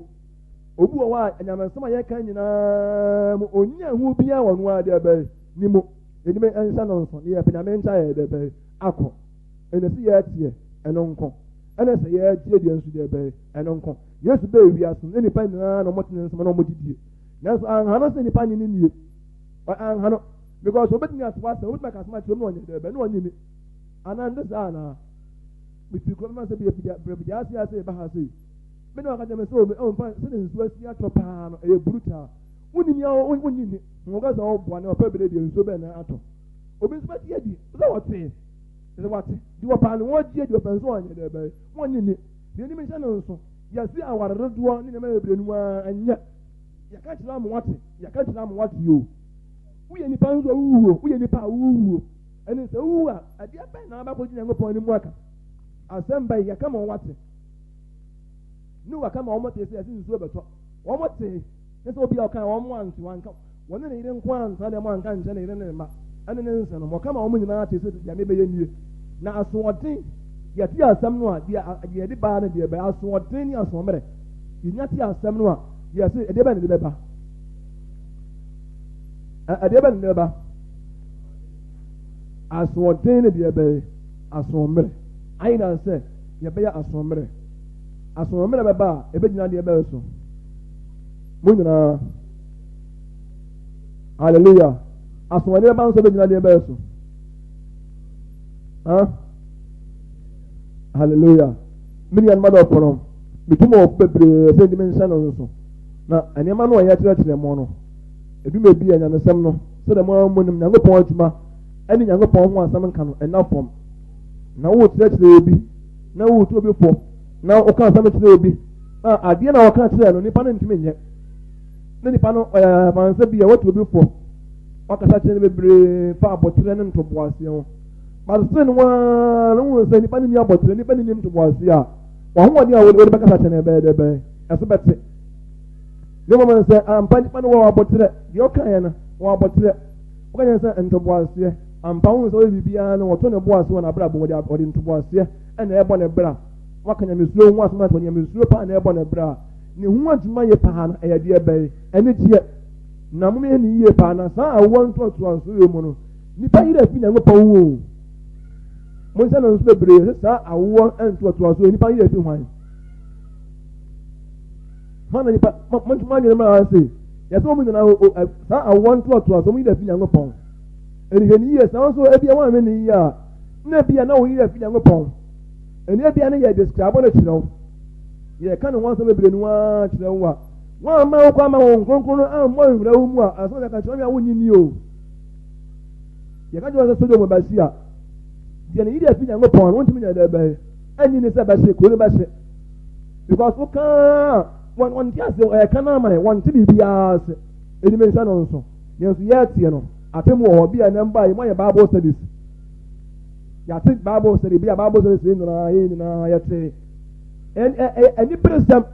S1: obi wɔ hɔ a nyame nsɛm a yɛka nyinaa mu onya ehu biara wɔ no ara deɛ bɛyɛ ne mu enim nhyɛ no nso ne yɛpɛ nyame nkyɛn yɛ deɛ bɛyɛ akɔ ɛna sɛ yɛteɛ ɛno nko ɛna sɛ yɛtie deɛ nso deɛ bɛyɛ ɛno nko yesu bɛɛ wiase ne nipa nyinaa na wɔte ne nsɛm na wɔdidie nanso anha no sɛ nipa nye ne nie anha no because obetumi ato asɛm obetumi aka asɛm akyerɛ mu na ɔnyɛ dɛ bɛ na ɔnye ni anaa nde saa anaa mefiri kurom ma sɛ bi efiri ase ase eba ha sei me na ɔka kyerɛ me sɛ ɔmo ɔmo fa sɛ ne nsuo asi atɔ paa no ɛyɛ brutal wonni ni a wonni ni wɔn kasa ɔboa ne ɔpɛ bere deɛ nsuo bɛn na atɔ obi nso bɛgye adi sɛ wɔte sɛ wɔte deɛ wɔpaa no wɔgye adi ɔpɛ nso ɔnyɛ dɛ bɛn wɔnye ni deɛ anim nhyɛ no nso yɛsi aware dodoɔ ne nneɛma bebree no ara nyɛ yɛka kyerɛ ama wɔte yɛka kyerɛ ama wɔte o woyɛ nipa nso a wowuo woyɛ nipa a wowuo ɛne sɛ wowu a adeɛ bɛn na abɛkɔgye nyankopɔn anim aka asɛm bɛn yɛka ma wɔate ne waka ma wɔte sɛ yɛse nsuo bɛtɔ wɔn te ne sɛ obi a ɔka wɔn ante wanka wɔne ne yere nko ansa deɛ mo anka nkyɛn ne yere ne ne mma ɛne ne nsa no wɔka ma wɔn nyinaa te sɛ deɛ mebɛyɛ nie na asoɔden yɛte asɛm no a deɛ yɛde baa no deɛ bɛyɛ asoɔden ne asoɔmmerɛ yɛnya te asɛm no a yɛse ɛdeɛ bɛn ne de bɛba ɛdeɛ bɛn ne de bɛba asoɔden ne deɛ bɛyɛ asoɔmmerɛ ayi na sɛ yɛbɛyɛ asoɔmmerɛ asoɔmmerɛ bɛba a ɛbɛgyina deɛ bɛyɛ so mo nyinaa hallelujah asoɔden bɛba nso bɛgyina deɛ bɛyɛ so huh? hallelujah me nuanom adɔfo no metu mo bebree sɛ ntumi nhyɛ no nso na nneɛma no a yɛkyerɛkyerɛ mo no ebi ma ebi yɛ nyamesɛm no sɛdeɛ mo ara mo nim nyankopɔn adwuma ɛne nyankopɔn ho asɛm nka no ɛna fam na wokyerɛkyerɛ obi na wotu obi fo na woka asɛm kyerɛ obi na adeɛ na wɔka kyerɛ no nipa no ntumi nyɛ na nipa no ɛɛ afansa bi a watu obi fo wakasa kyerɛ no bebree fa abɔkyerɛ ne ntoboaseɛ ho basese no waa no ho sɛ nipa no ni abɔkyerɛ nipa no ni ntoboaseɛ a wɔn ahoɔden a wɔde bɛkasa kyerɛ no ɛbɛyɛ dɛ bɛyɛ ɛso bɛte. Na mmom sɛ ampa nipa no wɔ aboterɛ, deɛ ɔkaeɛ no, wɔ aboterɛ. Woka kyerɛ sɛ ntoboaseɛ, ampa wohu sɛ ɔyɛ biribiara no, wɔto ne bo ase wɔ n'abrabɔ mu, ɔde ntoboaseɛ ɛna ɛbɔ ne bra. Waka nyamesuro ho asɛm ato nyamesuro paa na ɛbɔ ne bra. Ne ho adwuma yɛ paa no, ɛyɛ deɛ bɛyɛ anigyeɛ. Na mom yɛ ne yie paa na saa awoɔ ntoatoasoɔ yɛ mu no, nipa yerɛ fi Nyankopɔn ho o. Monhyɛ no nso bebree sɛ saa awoɔ ntoatoasoɔ nipa yerɛ fi hwan? Hwan na nipa mo adwene ma ase yɛsɛ wɔn nyinaa o saa awoɔ ntoatoasoɔ wɔn yerɛ fi Nyankopɔn. Ɛnihwɛ ne yie saa nso ebi a wɔn amene ne yie a na ebi a na wɔn yerɛ fi Nyankopɔn. Ɛni ebi a ne yɛ describe no kyerɛ wo. Yɛka ne ho asɛm bebree no ara kyerɛ wo a wɔn ama wo kɔ ama wɔn kronkron no ammɔ nwura wo mu a asɛm yɛka kyerɛ wo a wonnye ni o. Yɛka kyerɛ sɛ Sodom bɛhye a deɛ ne yere afi Nyankopɔn no wontumi nyɛ dɛ bɛyɛ ɛnyi ne sɛ bɛhye kuro no bɛhye because wokaa wɔn wɔn te ase ɛka no ama yɛ wɔn te biribiara ase ɛnim nhyɛ no nso yɛn nso yɛteɛ no atem wɔ hɔ bi a ɛnɛ mba yi mo ayɛ Bible studies yɛate Bible study bi a Bible studies yɛn nyinaa yɛn nyinaa yɛte ɛniberesɛm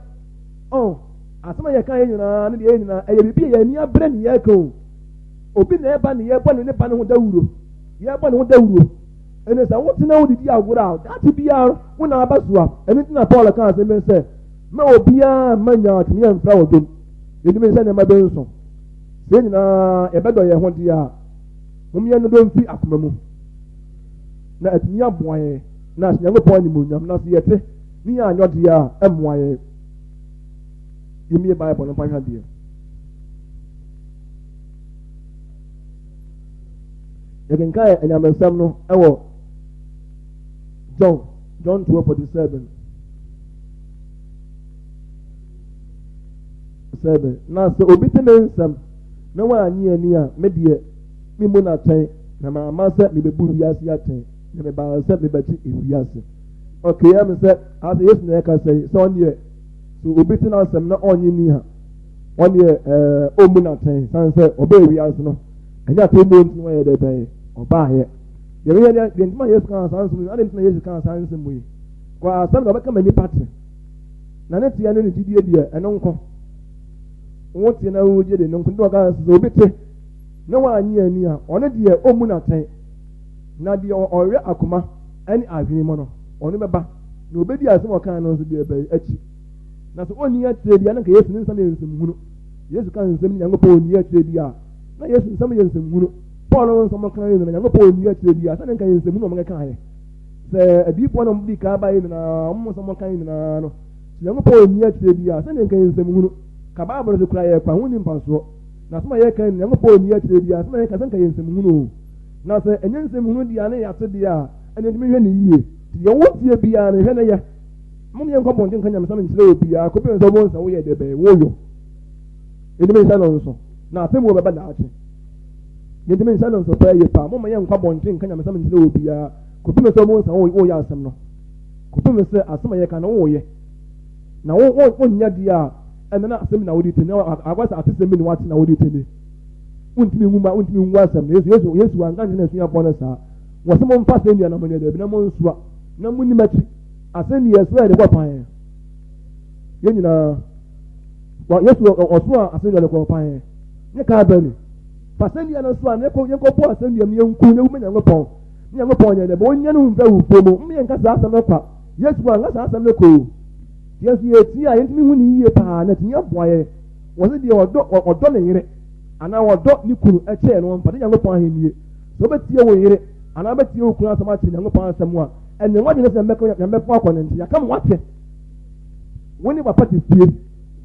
S1: ɔn asɛm a yɛka yɛn nyinaa ne deɛ yɛn nyinaa ɛyɛ biribi a yɛn ani abere ne yɛka o. Obi na ɛba ne yɛbɔ ne ne ba ne ho dawuro. Yɛbɔ ne ho dawuro. Ɛne sɛ wotena wo didi agorɔ a daakye biara wo na aba so a ɛno nti na Paul ka asɛm bi sɛ ma obiara mma nyaatwom yɛ mfra wɔ dwom. Yɛnim sɛ nneɛma bi nso. Sɛ yɛn nyinaa yɛbɛdɔ yɛn ho deɛ a, mom yɛn dodɔ mfi akoma mu na atumi aboa yɛn na ahyɛ Nyankopɔn animuonyam na sɛ yɛte ne yɛn anyɔ deɛ a ɛmmoa yɛn. Yɛmmie Bible no mfa nhwɛ adeɛ. Yɛkenkan anyamesɛm no wɔ John John 12:47 7 na sɛ obi te me nsɛm na wannye ani a me deɛ memmu no atɛn na mamma sɛ mebɛbu wiase atɛn na mebaa sɛ mebɛgye ewiase. Okay, ɛm sɛ asɛ Yesu na ɛka sɛ sɛ ɔneɛ sɛ obi te n'asɛm na ɔnnye ni a wɔn deɛ ɛɛ ɔmmu n'atɛn san sɛ ɔbɛɛ wiase no ɛnyɛ atɛmmuo nti na wɔyɛ dɛ bɛyɛ ɔbaayɛ deɛ bɛyɛ deɛ deɛ ntoma Yesu kan saa nsɛm yi adi ntina Yesu kan saa nsɛm yi kɔ asɛm na ɔbɛka ma nipa te na ne teɛ ne ne gyidie deɛ ɛno nko wo te na wo gye de no nko nti ɔka sɛ obi te na wɔanye ani a ɔno deɛ ɔmmu n'atɛn na deɛ ɔwɛ akoma ɛne adwene mu no ɔno bɛba na obedi asɛm ɔkan no nso deɛ bɛyɛ akyi. Na sɛ onni akyire bi a, na nka Yesu ne nsɛm yɛ nsɛmhunu. Yesu ka nsɛm ne Nyankopɔn onni akyire bi a, na Yesu nsɛm yɛ nsɛmhunu. Paul no nsɛm ka yi na Nyankopɔn onni akyire bi a, sɛ ne nka yɛ nsɛmhunu wɔn keka yɛ. Sɛ adiyifoɔ na wɔn di kan ba yi nyinaa, wɔn nsɛm ka yi nyinaa no, sɛ Nyankopɔn onni akyire bi a, sɛ ne nka yɛ nsɛmhunu. Ka Bible so kura yɛ kwa ho ni mfasoɔ. Na sɛ yɛ kan Nyankopɔn onni akyire bi a, sɛ yɛ ka sɛ nka yɛ nsɛmhunu o. Na sɛ ɛnyɛ nsɛmhunu deɛ a ne yɛate deɛ a, ɛne ntumi hwɛ ne yie. Deɛ wotie biara no hwɛ ne yɛ. Mom yɛnkɔ abɔnten nka nyamesɛm nkyerɛ obiara kɔpem sɛ wobɛhu sɛ woyɛ deɛ bɛn woyɔ. Yɛntumi nhyɛ no nso na atemmuo bɛba daakye. Yɛntumi nhyɛ no nso pɛɛ yie paa. Mom yɛnkɔ abɔnten nka nyamesɛm nkyerɛ obiara kɔpem sɛ wobɛhu sɛ woyɛ asɛm no. Kɔpem sɛ asɛm a yɛka no woyɛ. Na wo wo wonyɛ deɛ a ɛno na asɛm na wode tini akɔ sɛ atesɛm bi na wate na wode tini. Wontumi nwu ma wontumi nwu asɛm no. Yesu Yesu Yesu anka nkyerɛ n'asuafoɔ no saa. Wɔsɛ momfa asɛnnua na monyɛ daabi na monsoa na monni m'akyi. Asɛnnua so a yɛde kɔ kwan. Yɛn nyinaa, wa Yesu ɔso a asɛnnua no kɔ kwan. Ne Calvary. Fa asɛnnua no so a ne kɔ yɛn kɔ bɔ asɛnnua mu yɛn ku ne wu ma Nyankopɔn. Ne Nyankopɔn yɛn dɛ bɔ wɔn no mfɛ wufuo mu. Mmea nka saa asɛm no kwa. Yesu wa nka saa asɛm no kɔ o. Yɛn nso yɛtie a yɛntumi hu ne yie paa na tumi aboa yɛn. Wɔsi deɛ ɔdɔ ɔdɔ ne yere anaa ɔdɔ ne kunu ɛkyɛɛ no ɔmfa ne Nyankopɔn ahennie. Sɛ wobɛtie wo yere anaa wobɛtie wo kunu asɛm akyɛ Nyankopɔn asɛm a ɛnna wadwene sɛ mbɛkɔ nyamɛfo akɔ ne nti yɛaka mo wate. Wo ne papa te fie,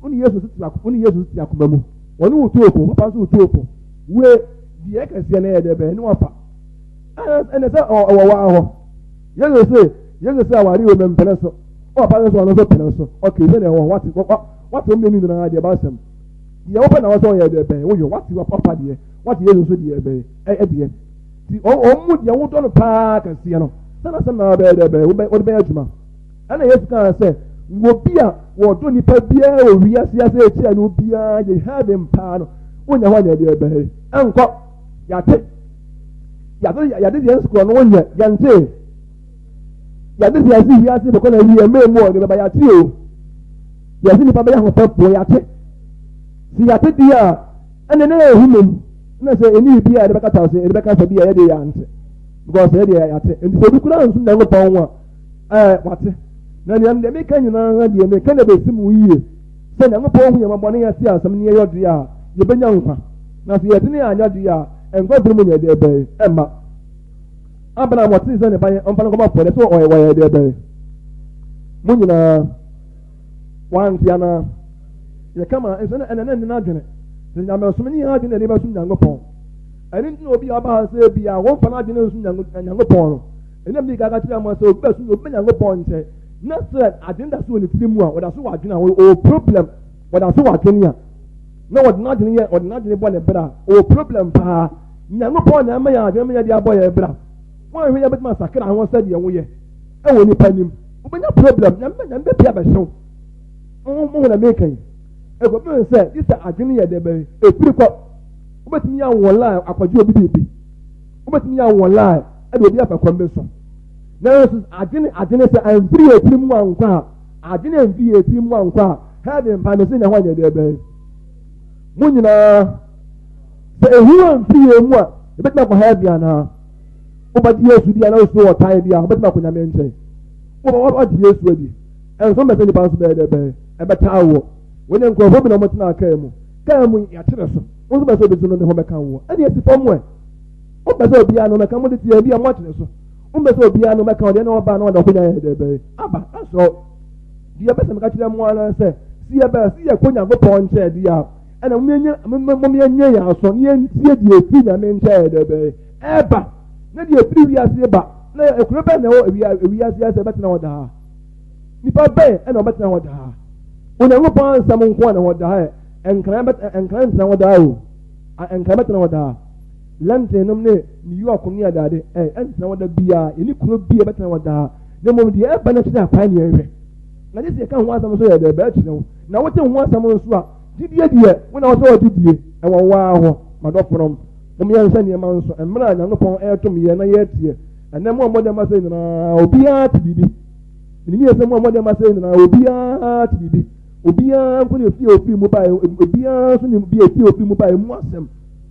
S1: wo ne Yesu te wo ne Yesu te akoma mu. Wɔne wo tuo po, papa nso wo tuo po. We deɛ kɛseɛ no yɛ dɛ bɛn ne wafa. Ɛnna sɛ ɔwɔ waa hɔ. Yesu se Yesu sɛ aware wɔ mɛmpene so. Ɔwɔ papa nso ɔno nso pene so. Ɔkè sɛ na ɛwɔ wate wate wɔn mmienu nyinaa deɛ ba asɛm. Deɛ wopɛ na wɔsɛ ɔyɛ dɛ bɛn woyɔ wate papa deɛ wate Yesu nso deɛ bɛn ɛdeɛ. Ti wɔn mu deɛ wodɔ no paa kɛseɛ no sɛ n'asɛm na wobɛyɛ dɛ bɛyɛ wode bɛyɛ adwuma. Ɛna Yesu kaa sɛ wɔ bi a wɔdɔ nipa biara wɔ wiase ase akyia no biara yɛ heaven paa no wonya hɔ anyɛ deɛ bɛyɛ ɛnkɔ yɛate yɛate yɛade deɛ nsokorɔ no wonyɛ yɛnte yɛade deɛ ase wiase bɛkɔ na wie mmerɛ mu ɔde bɛba yɛate o yɛse nipa bɛyɛ ahopɛfoɔ yɛate. Sɛ yɛate deɛ a, ɛnna na yɛhu mmom na sɛ ɛni biribi a yɛde bɛkata so, yɛde bɛka sɛ bi a yɛde yɛante because yɛde yɛate. Nti sɛ obi kura nso Nyankopɔn ho a, ɛɛ wate. Na nea deɛ meka nyinaa deɛ meka na bɛsi mu yie sɛ Nyankopɔn hu yɛn mmɔbɔ ne yɛte asɛm ne yɛyɔ deɛ a, yɛbɛnya nkwa. Na sɛ yɛte ne yɛanyɔ deɛ a, nkwa firi mu nyɛ deɛ bɛn ɛmma. Abraham ɔtee sɛ ne ba yɛ ɔmfa no nkɔbɔ afɔdeɛ sɛ ɔyɛ wɔyɛ deɛ bɛn. Mo nyinaa wante anaa? Yɛka ma nso na ɛna ne n'adwene. Sɛ nyamesom ne yɛn adwene na yɛde bɛsom Nyankopɔn. Ɛno nti na obi a ɔba ha sɛ bi a wɔmfa n'adwene nsom Nyankopɔn no. Ɛna mi kaka kyerɛ mo sɛ obi bɛsom obi bɛ Nyankopɔn nkyɛn na sɛ adwene da so wɔ ne tiri mu a ɔda so wɔ adwene a ɔwɔ problem, ɔda so wɔ adwene a na ɔde n'adwene yɛ ɔde n'adwene bɔ ne bra, ɔwɔ problem paa. Nyankopɔn na ɛma yɛn adwene ma yɛde abɔ yɛn bra. Wɔn ahwɛ yɛ bɛtumi asakra ho sɛ deɛ woyɛ ɛwɔ nipa nim. Wobɛnya problem, nyame nyame bɛpia bɛhyew. Mo mo na meka yi. Ɛkɔpem sɛ gye sɛ adwene yɛ dɛ bɛn efiri kɔ. Wobɛtumi awɔ line akɔgye obi biribi. Wobɛtumi awɔ line ɛde obi afa kwan bi so. Nanso adwene adwene sɛ amfiri yɛ tiri mu ankɔ a, adwene amfiri yɛ tiri mu ankɔ a, heaven mpa me sɛ nya hɔ nyɛ dɛ bɛn. Mo nyinaa sɛ ehu amfiri yɛn mu a, yɛbɛtumi akɔ heaven anaa? Wobɛgye Yesu di anaa osuro ɔtan bi a, wobɛtumi akɔ Nyame nkyɛn. Wobɛgye Yesu adi. Ɛnso mbɛ sɛ nipa nso bɛyɛ dɛ bɛyɛ ɛbɛtaa woɔ. Wei ne nkurɔfoɔ bi na wɔtenaa kaa mu. Kaa mu yɛakyere so. Wo nso bɛ sɛ obi nso no ne ho bɛka woɔ. Ɛne asi fam ɛ. Wompɛ sɛ obiara no bɛka mo de teɛ bi a moakyere so. Wompɛ sɛ obiara no bɛka wo deɛ na ɔba na ɔde ɔkonya yɛ dɛ bɛyɛ. Aba asɔ. Deɛ ɛbɛ sɛ meka kyerɛ mo ara sɛ si yɛbɛ si yɛkɔ Nyankopɔn nkyɛn deɛ a ɛna momeɛnyɛ yɛn aso ne yɛntie deɛ ɛfiri Nyame nkyɛn yɛ dɛ bɛyɛ. Ɛba na deɛ ɛfiri wiase ba na ekuro bɛn na ɛwɔ ewiase sɛ ɛbɛtena hɔ daa. Nipa bɛn na ɔbɛtena hɔ daa? Onyankopɔn nsɛm nko na hɔ daa ɛ. Nkran bɛ nkran ntena hɔ daa o. Nkran bɛtena hɔ daa. London nom ne New York ne adade ɛ ɛntena hɔ da biara. Yɛne kuro bi a ɛbɛtena hɔ daa. Na mmom deɛ ɛba no kyerɛ akwan ne yɛhwɛ. Na gye sɛ yɛka ho asɛm nso yɛ dɛ ɛbɛkyerɛ wo. Na wote ho asɛm nso a, gyidie deɛ, wo na wɔsɛ ɔgyidie ɛwɔ wo ara hɔ. Madɔfonom, mom yɛnhwɛ nneɛma nso mmerɛ a Nyankopɔn ɛretom yɛn na yɛreteɛ. Ɛnɛ mo a mmɔden ma sɛ nyinaa obiara te biribi. Menim yɛ sɛ mo a mmɔden ma sɛ nyinaa obiara te biribi. Obiara nko ne efie ofiri mu baeɛ, obiara nso ne bi efie ofiri mu baeɛ mu asɛm.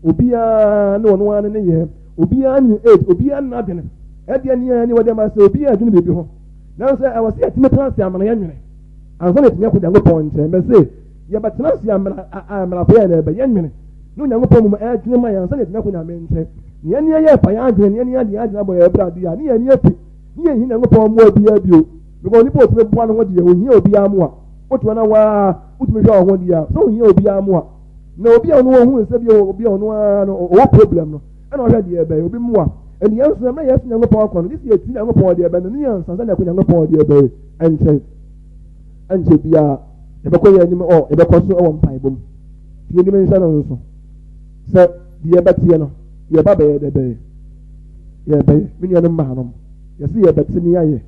S1: Obiara ne ɔno ara ne yɛ, obiara ne age, obiara ne n'adwene. Ɛdeɛ ne yɛn ne wɔde ma sɛ obiara adwene biribi ho. Nanso ɛwɔ sɛ yɛtumi tena ase amana yɛnwene. Ansa na yɛtumi akɔ Nyankopɔn nkyɛn. Mɛse yɛbɛtena ase amana amanafo yɛn na ɛbɛyɛ nwene. Ne Onyankopɔn mu ɛdwene ma yɛn ansa na yɛtumi akɔ Nyame nkyɛn. Ne yɛn yɛ fa yɛn adwene, ne yɛn yɛ adwene abɔ yɛn bra bi a, ne yɛn ani afi. Ne yɛn hi Nyankopɔn mmoa biara bio. Because onipa otumi boa ne ho deɛ, ohia obiara mmoa. Wotumi na waa, wotumi hwɛ wo ho deɛ a, sɛ ohia obiara mmoa. Na obi a ɔno ohun sɛ bi obi a ɔno ara no ɔwɔ problem no, ɛna ɔhwɛ deɛ ɛbɛyɛ obi mmoa. Ɛne yɛn nso ɛmɛ yɛn so Nyankopɔn akɔ no, gye sɛ yɛti Nyankopɔn deɛ ɛbɛn no, ne yɛn nsa sɛ ɛkɔ Nyankopɔn deɛ ɛbɛyɛ ɛnkyɛn. Ɛnkyɛ biara, yɛbɛkɔ yɛn anim ɔ, yɛbɛkɔ so ɛwɔ mpaebɔ mu. Yɛn anim nhyɛ no nso sɛ deɛ ɛbɛteɛ no, yɛba bɛyɛ deɛ ɛbɛyɛ. Yɛbɛyɛ, me nuanom maanom, yɛse yɛbɛte ne yɛayɛ.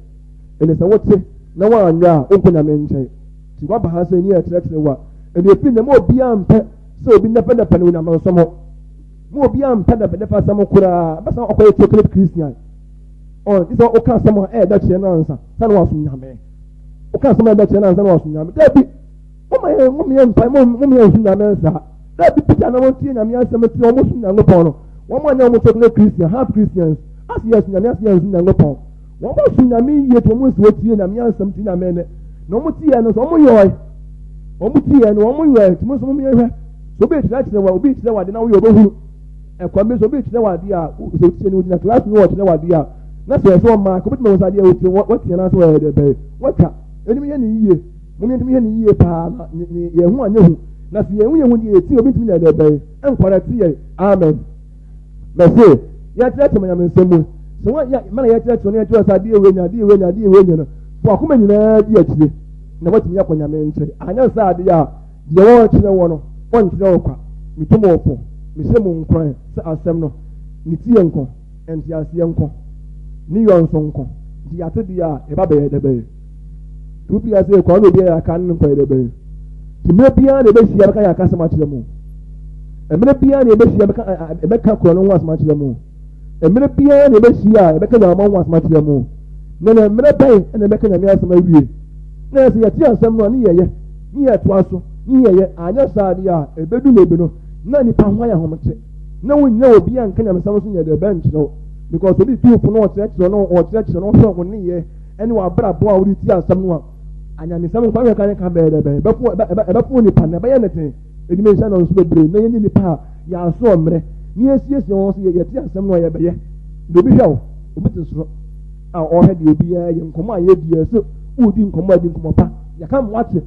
S1: Ɛne sɛ wote na woanyɛ a, wonkɔ Nyame nkyɛn. Nti woaba ha sɛ ne yɛkyerɛkyerɛ wo a, ɛne ɛfiri nnɛ ma obiara mpɛ sɛ obi nɛpɛnɛpɛ no onyamesom ho. Ma obiara mpɛ nɛpɛnɛpɛ asɛm koraa, bɛsa ɔkɔyɛ chocolate Christian. Ɔn, gye sɛ woka asɛm a ɛyɛ dɛ kyerɛ no ansa, sɛ na wasom Nyame. Woka asɛm a ɛyɛ dɛ kyerɛ no ansa na wasom Nyame. Dabi, moma yɛn moma yɛn mpa moma yɛn nsom Nyame nsaa. Dabi, Peter na wɔn tie Nyame asɛm tie wɔn som Nyankopɔn no. Wɔn anyɛ wɔn chocolate Christian, half Christians. Ase yɛ som Nyame, ase yɛ nsom Nyankopɔn. Wɔn som Nyame yie tí wɔn nsi wɔtie Nyame asɛm tie Nyame nne. Na wɔn tie no nso wɔn yɔe. Wɔn tie no wɔn yɔe. Tí mo nso mo yɛ hwɛ. So obi kyerɛkyerɛ wa obi kyerɛ wa de na woyɛ ɔbɛhunu. Ɛkwan bi so obi kyerɛ wa adeɛ a sɛ otie no ogyina class no ɔkyerɛ wa adeɛ a na sɛ ɛsɛ ɔmaa kò bɛtuma wɔn adeɛ otie wɔtie na sɛ wɔyɛ dɛ bɛyɛ wɔtwa ɛnim yɛ ne yie mo yɛn yɛ ne yie paa na ne yɛn ho anyɛ hu na sɛ yɛn ho yɛn ho deɛ yɛtie obi ntumi yɛ dɛ bɛyɛ ɛnkɔrɛ te yɛ amen. Mɛse yɛkyerɛkyerɛ ma nyame nsɛm mu sɛ wɔn yɛ mana yɛkyerɛkyerɛ no yɛkyerɛ sɛ adeɛ wei nya adeɛ wei nya adeɛ wei nya no fo akoma nyinaa di akyire na wɔatumi akɔ nyame nkyɛn anyɛ sɛ adeɛ a deɛ wɔrekyerɛ wɔ no wɔnkyerɛ wɔ kwa. Metu mo fo, mehyɛ mo nkuran sɛ asɛm no ne tie nko, nteaseɛ nko, ne yɔ nso nko. Nti yɛate deɛ a yɛba bɛyɛ dɛ bɛyɛ. Nti wofi ase kɔ na obi a yɛaka no nkɔyɛ dɛ bɛyɛ. Nti mmerɛ biara na yɛbɛhyia bɛka yɛn akasɛm akyerɛ mo. Mmerɛ biara na yɛbɛhyia bɛka yɛbɛka korɔ no ho asɛm akyerɛ mo. Mmerɛ biara na yɛbɛhyia a yɛbɛka nyamama ho asɛm akyerɛ mo. Na na mmerɛ bɛn na yɛbɛka Nyame asɛm awie? Na yɛsɛ yɛte asɛm no a ne yɛyɛ, ne yɛtoa so. Ne yɛyɛ, anyɛ saa deɛ a, ɛbɛdu baabi no, na nipa ho ayɛ ahomete. Na wonnya obi a nka nyamesɛm so nyɛ deɛ ɛbɛnkyerɛ wo. Because obi tu fo na ɔkyerɛkyerɛ na ɔkyerɛkyerɛ na ɔhwɛ wo nneyɛɛ ɛne w'abrabɔ a wode ti asɛm no a, anyamesɛm nkwa hwɛ ka ne ka bɛyɛ dɛ bɛyɛ ɛbɛfo ɛbɛfo nipa na ɛbɛyɛ ne den. Ɛdimi nhyɛ no nso bebree na yɛnyɛ nipa a yɛaso mmerɛ na yɛsiesie wɔn so yɛte asɛm no a yɛbɛyɛ. Na obi hwɛ wo, obi te soro a ɔhwɛ deɛ obiara yɛ nkɔmmɔ a yɛdi yɛ sɛ wodi nkɔmmɔ a di nkɔmmɔ pa. Yɛka mo ate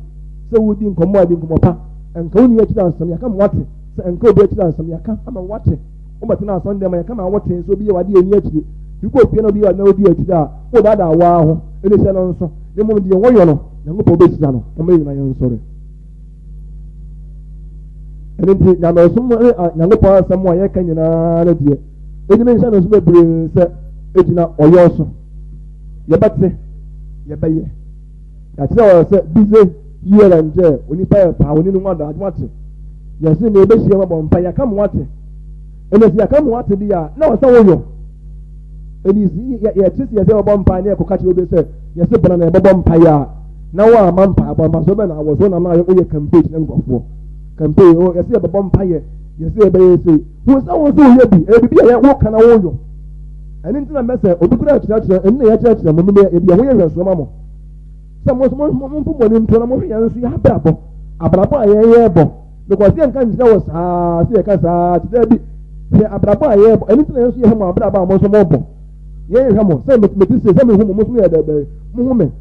S1: sɛ wodi nkɔmmɔ a di nkɔmmɔ pa. Nka wo nua akyiri asɛm yɛka mo ate sɛ nka obi akyiri asɛm yɛka ama wate. Wobɛtena asɔre dɛm a yɛka ma wote sɛ obi yɛ wade ani akyiri. Wokɔ fie na obi yɛ wade na wodi akyiri a wodaadaa waa ho. Ɛne hyɛ no nso. Na mmom deɛ wɔyɔ no, Nyankopɔn bɛhyira no. Wɔn nyinaa yɛnsɔre. Ɛno nti nyamesom ne Nyankopɔn asɛm a yɛka nyinaa no deɛ, ɛgyina nhyɛ no so bebree sɛ ɛgyina ɔyɔ so. Yɛbɛte, yɛbɛyɛ. Yɛakyerɛ wɔ sɛ busy here and there, onipa yɛ paa, oni no ho ada, adwuma te. Yɛse na yɛbɛhyia mu abɔ mpa, yɛaka mo ate. Ɛna sɛ yɛaka mo ate deɛ a, na ɔsɛ woyɔ. Ɛni yɛte sɛ yɛsɛ yɛbɛbɔ mpa ne yɛkɔka kyerɛ obi sɛ yɛse bɔna na yɛbɛbɔ mpa yɛ a, na woamma mpaebɔ mfasoɔ bɛn na awɔ so na na woyɛ campaign kyerɛ nkurɔfoɔ campaign o yɛsɛ yɛbɛbɔ mpaeɛ yɛsɛ yɛbɛyɛ sei hu sɛ wo nso woyɛ bi ɛyɛ biribi a yɛ woka na woyɔ ɛno nti na mɛ sɛ obi kura kyerɛkyerɛ ɛno na yɛkyerɛkyerɛ mo mɛ yɛde yɛn ho yɛ nhwɛsoɔ ma mo sɛ mo nso mo mo mpo mo ani nto na mo hwɛ yɛn nso yɛ abrabɔ abrabɔ a yɛyɛ bɔ because yɛn nka nkyerɛ wɔ saa sɛ yɛka saa te dɛ bi hwɛ abrabɔ a yɛyɛ bɔ ɛno nti na yɛn nso yɛhwɛ mo abrabɔ a mo nso mo bɔ Yɛn hwɛ mo sɛ mete se sɛ mehu mo, mo nso moyɛ dɛ bɛn? Mohu me.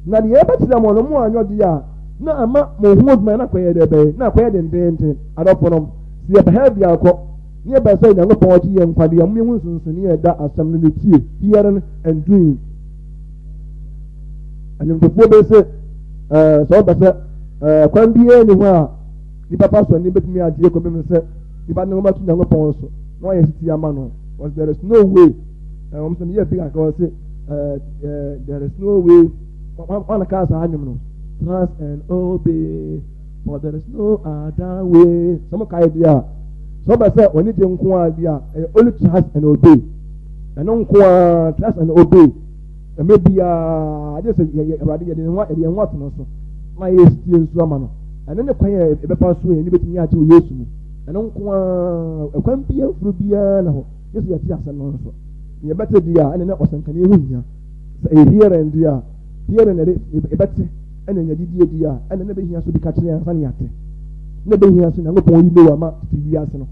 S1: Na deɛ yɛbɛkyerɛ mo no, mo anyɔ deɛ a, na ama mo ho adwuma no akɔyɛ dɛ bɛn? Na akɔyɛ dendenden. Adɔfonom, sɛ yɛba ha biakɔ, na yɛba sɛ Nyankopɔn ɔgye yɛn nkwa deɛ, momyɛhu nsonsonoeɛ a ɛda asɛm no ne tie, hearing and doing. Anwomtofoɔ bi se, ɛɛ, sɛ ɔba sɛ, ɛɛ, kwan biara ni hɔ a nipa fa so ani bɛtumi agye kɔpem sɛ nipa ne ho bɛto Nyankopɔn so na wayɛ siti ama no. Because there is no way. Wɔn sɛ meyɛ bi kakra wɔn sɛ there is no way. Wɔn kaa saa anwom no. Trust and obey, for there is no other way. Sɛ mo kae deɛ a, sɛ ɔbɛ sɛ wɔn gye nko ara deɛ a, ɛyɛ only trust and obey. Ɛno nko ara trust and obey. Ɛmɛ biara agye sɛ yɛ yɛ Awurade yɛde ne ho yɛde yɛn ho ato no so na yɛ sie nso ama no. Ɛno ne kwan a ɛbɛfa so yɛn ani bɛtumi agye wɔ Yesu mu. Ɛno nko ara, ɛkwan biara furu biara na hɔ. Yesu yɛte asɛm no nso. Nea yɛbɛte deɛ a, ɛne na ɔsɛnkani ho hia. Sɛ ɛyɛ hearing deɛ a, hearing na yɛbɛte, ɛna nya gyidie deɛ a, ɛna na ɛbɛhia so bi ka kyerɛ yɛn ansa na yɛate. Na ɛbɛhia so Nyankopɔn yi Noa ma tete wiase no,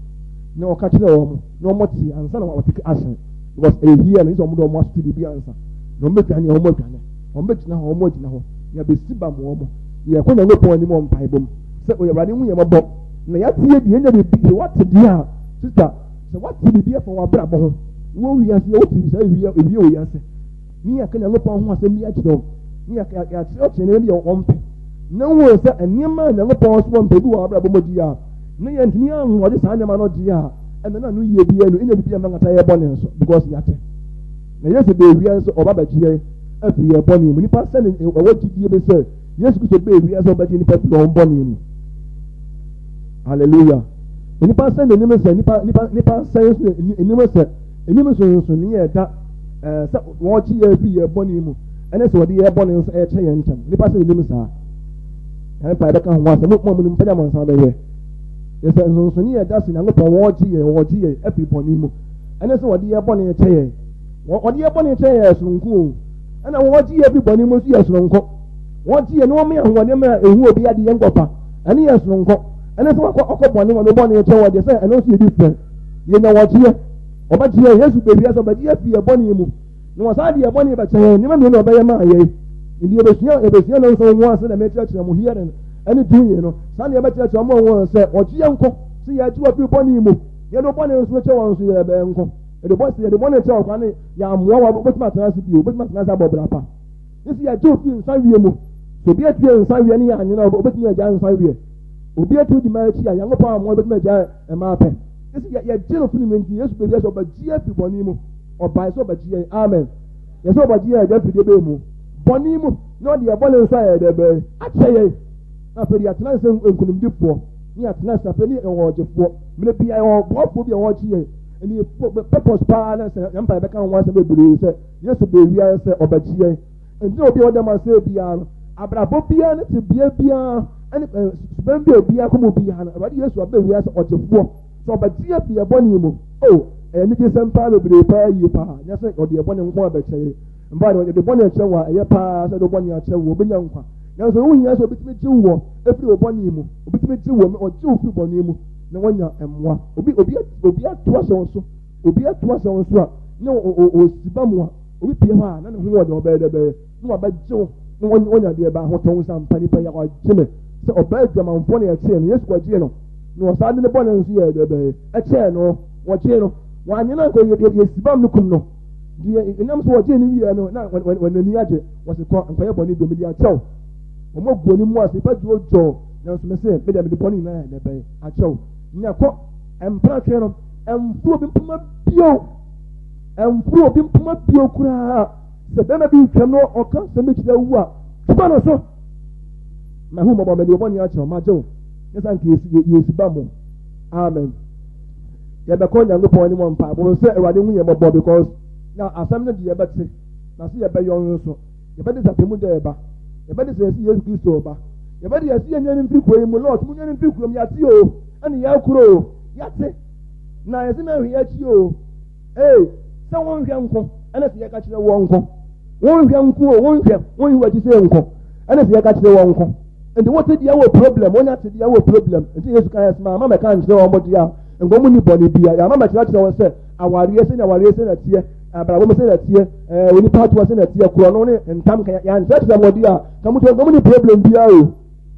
S1: na ɔka kyerɛ wɔn, na wɔn te ansa na wɔte ahyɛn. Because ɛyɛ hearing, sɛ wɔn de wɔn aso te biribi ansa, na wɔn bɛdwane a wɔn adwane, wɔn bɛgyina hɔ wɔn agyina hɔ, yɛbɛsi ba mo wɔn, yɛkɔ Nyankopɔn anim wɔ mpaebɔ mu, sɛ Awurade hu yɛn mmɔbɔ. Na yɛate deɛ ɛnyɛ biribi sɛ wate deɛ a sista sɛ wate biribi afa w'abrabɔ ho wɔ wiase yɛ wote saa ewie ewie wɔ wiase ne yɛka Nyankopɔn ho asɛm bi akyerɛ wo ne yɛakyerɛkyerɛ nneɛma bi a wɔmpɛ na wo sɛ nneɛma a Nyankopɔn so wɔmpɛ bi wɔ w'abrabɔ mu deɛ a na yɛntumi anwɔde saa nneɛma no deɛ a ɛna na no yie bi no ɛnyɛ biribi a mɛnkata yɛ bɔne nso because yɛate na Yesu bɛɛ wiase sɛ ɔba bɛgye yɛn afiri yɛn bɔne mu nipa sɛ ne ɛwɔ gyidie bi sɛ Yesu Kristo bɛɛ wiase ɔbɛgye nipa firi wɔn bɔne mu. Hallelujah. Nipa sɛ n'anim sɛ nipa nipa nipa sɛ nso anim sɛ anim nso nso ne yɛ da ɛɛ sɛ wɔgye yɛ firi yɛ bɔne mu ɛne sɛ wɔde yɛ bɔne nso ɛkyɛ yɛn ntɛm nipa sɛ n'anim saa. Yɛn mpa yɛbɛka ho asɛm mo mo mo mpagya mo nsa bɛhwɛ. Yɛ sɛ nsonso ne yɛ da sɛ Nyankopɔn wɔgye yɛ wɔgye yɛ afiri bɔne mu ɛne sɛ wɔde yɛ bɔne kyɛ yɛn wɔde yɛ bɔne kyɛ yɛ soronko o ɛna wɔgye yɛ firi bɔne mu nso yɛ soronko. Wɔgye yɛn na wɔma yɛn ahoɔden ma ehu obi ade yɛn nkɔfa. Ɛno yɛ soronko. Ɛne sɛ wakɔ ɔkɔ bɔne wɔn bɔne kyɛ wɔ deɛ sɛ ɛno nso yɛ different. Yɛnya wɔgyeɛ. Ɔbɛgye yɛn. Yesu bɛwia sɛ ɔbɛgye yɛn firi yɛn bɔne mu. Na wɔsan de yɛn bɔne bɛkyɛ yɛn. Nneɛma mmienu na ɔbɛyɛ maa yɛn. Nti yɛbɛsua yɛbɛsua no nso ho ase na mɛkyerɛkyerɛ mo hearing ɛne doing no. Saa na yɛbɛkyerɛkyerɛ mo ho sɛ ɔgye yɛn nko sɛ yɛgye wɔ firi bɔne mu. Yɛde bɔne nso kyɛ wɔn nso yɛbɛn nko. Yɛde bɔ sɛ yɛde bɔne kyɛ wɔn kwan ne yɛamoa wɔn wobɛtumi atena ase bio wobɛtumi atena ase abɔ bra pa. Ne sɛ yɛgye ofi nsa wie mu. Sɛ obi atie nsa wie ne yɛ anyina obetumi agya nsa wie. Obi atie di mmaa akyi a Nyankopɔn amoa obetumi agya mmaa pɛ. Ne sɛ yɛgye no firi mu nti Yesu bɛwie sɛ ɔbɛgye afi bɔne mu. Ɔbae sɛ ɔbɛgye yɛn. Amen. Yɛ sɛ ɔbɛgye yɛn agya fidie bɛyɛ mu. Bɔne mu na ɔde yɛ bɔne nso ayɛ dɛ bɛyɛ akyɛ yɛn. Na afei de yɛatena sɛ nkonimdifoɔ ne yɛatena sɛ afei ne yɛwɔ ɔgyefoɔ. Mmerɛ bi yɛwɔ ɔboafoɔ bi a ɔgye yɛn. Ɛne purpose paa na sɛ yɛmpa yɛbɛka ho asɛm bebree sɛ Yesu baa wiase sɛ ɔbɛgye yɛn. Enti na obi a ɔda mu asɛe biara no, abrabɔ biara ne tebea biara ɛne suban bi a obiara kɔ mu biara no, Awurade Yesu aba wiase ɔgyefoɔ sɛ ɔbɛgye afi yɛ bɔne mu. O, ɛyɛ anigyesɛm paa bebree paa yie paa. Nyɛ sɛ ɔde yɛ bɔne nko abɛkyɛ yɛ. Mpa de ɔde bɔne kyɛ wɔ a, ɛyɛ paa sɛ ɔde bɔne akyɛ wɔ, obɛnya nkwa. Nanso ɛho hia sɛ obitumi gye wɔ efiri wɔ bɔne mu. Obitumi gye wɔ, ɔgye wo firi bɔne mu na wanya mmoa. Obi obi obi ato ahyɛ wɔn so, obi ato ahyɛ wɔn so a, ne ɔsi ba mu a, obi pie hɔ a, na ne ho wɔ deɛ ɔbɛyɛ dɛ bɛyɛ. Na wabɛgye wo na wanya deɛ ɛbɛ ahotɔ wo nsa mpa nipa yi wagye me sɛ ɔbaa adwamanfoɔ na yɛkyee no. Yesu kɔgyee no na ɔsaa de ne bɔne nso yɛ deɛ bɛyɛ ɛkyɛɛ no. Wɔgyee no, wanyɛ no ankɔ yɛsibam no kum no. Deɛ ɛnam so wɔgyee no wieɛ no, na wɔnani agye, wɔse kɔ nkɔyɛ bɔne bio, mede akyɛw. Wɔn agu anim ase, nipa dwo dwɔɔ, nanso me se mede mede bɔne nyinaa yɛ deɛ bɛyɛ akyɛw. Nea kɔ mpena twe no, ɛmforo obi mpoma bio, ɛmforo obi mpoma bio koraa. Sɛ bɛrima bi retwam na ɔka asɛm bi kyerɛ wo a, twa no so. Mahu mmɔbɔ, mede wo bɔne akyɛ wo, magye wo. Ne sɛ anka yɛsi ba mo. Amen. Yɛbɛkɔ Nyankopɔn anim wɔ mpaebɔ sɛ Awurade hu yɛn mmɔbɔ, because na asɛm no de yɛbɛte na sɛ yɛbɛyɔ nso yɛbɛde sɛ atemu dɛ ɛba, yɛbɛde sɛ yɛsi Yesu Kristo ɔba, yɛbɛde yɛsi yɛn nuanom mfiri kuro yi mu. Lord, mo nuanom mfiri kuro mu, yɛate o, ɛne yɛakuro o, yɛate na yɛsi mɛhwe yɛakyi o. Ee, sɛ wonhwɛ nko, ɛna sɛ yɛka kyerɛ wɔn nko. Wonhwɛ nko o, wonhwɛ, wonhwɛ w'akyi sɛ nko, ɛna sɛ yɛka kyerɛ wɔn nko. Nti wote deɛ wɔ problem, wonya te deɛ wɔ problem. Nti Yesu ka yɛ sɛ, maama mɛka nkyerɛ wɔn deɛ a, nka wɔn ni bɔne bia. Yɛama mɛkyerɛkyerɛ wɔn sɛ awareɛ sɛ na awareɛ sɛ na teɛ, abrabɔ mu sɛ na teɛ, ɛɛ onipa atoa sɛ na teɛ, korɔ no ne ntam ka yɛankyerɛkyerɛ wɔn deɛ a, ka mo nka mo ni problem bia o.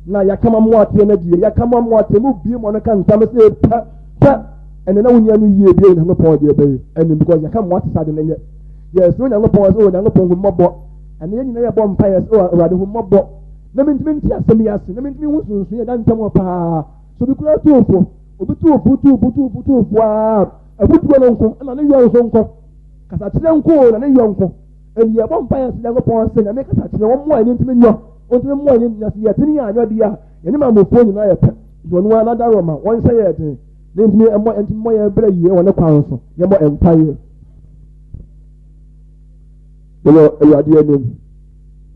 S1: Na yɛaka ma mo ateɛ no deɛ, yɛaka ma mo ateɛ, mo bie mo ano ka ntam sɛ pɛ pɛ, ɛnɛ na wonya no yie bie Onyankopɔn deɛ bɛyɛ ɛnim, because yɛka mo ate sɛ ade no nyɛ. Yɛsrɛ Onyankopɔn sɛ Onyankopɔn hu mmɔbɔ. Ɛnɛ yɛn nyinaa yɛbɔ mpa yɛ sɛ Awurade hu mmɔbɔ na mentumi nte asɛm yi ase, na mentumi hu sunsun yɛ da ntam hɔ paa. So obi kura tuufo, obi tuufo tuufo tuufo tuufo aa, abutuo no nko ɛna ne yɔ nso nko, kasakyerɛ nko na ne yɔ nko. Ɛnni yɛbɔ mpa yɛ sɛ Nyankopɔn sɛ Nyame kasakyerɛ wɔn mmoa yɛn ntumi nyɔ, wɔntumi mmoa yɛn na sɛ yɛte ne yɛ anyɔ deɛ a, yɛne maamofoɔ nyinaa yɛ pɛ. Nti ɔno ara n'adaworo ma wɔnhyɛ yɛ den na ntumi mmɔ ntumi mmɔ yɛn brɛ yie wɔ ne kwan so. Yɛmmɔ mpaeɛ. Yɛwɔ Awurade anim.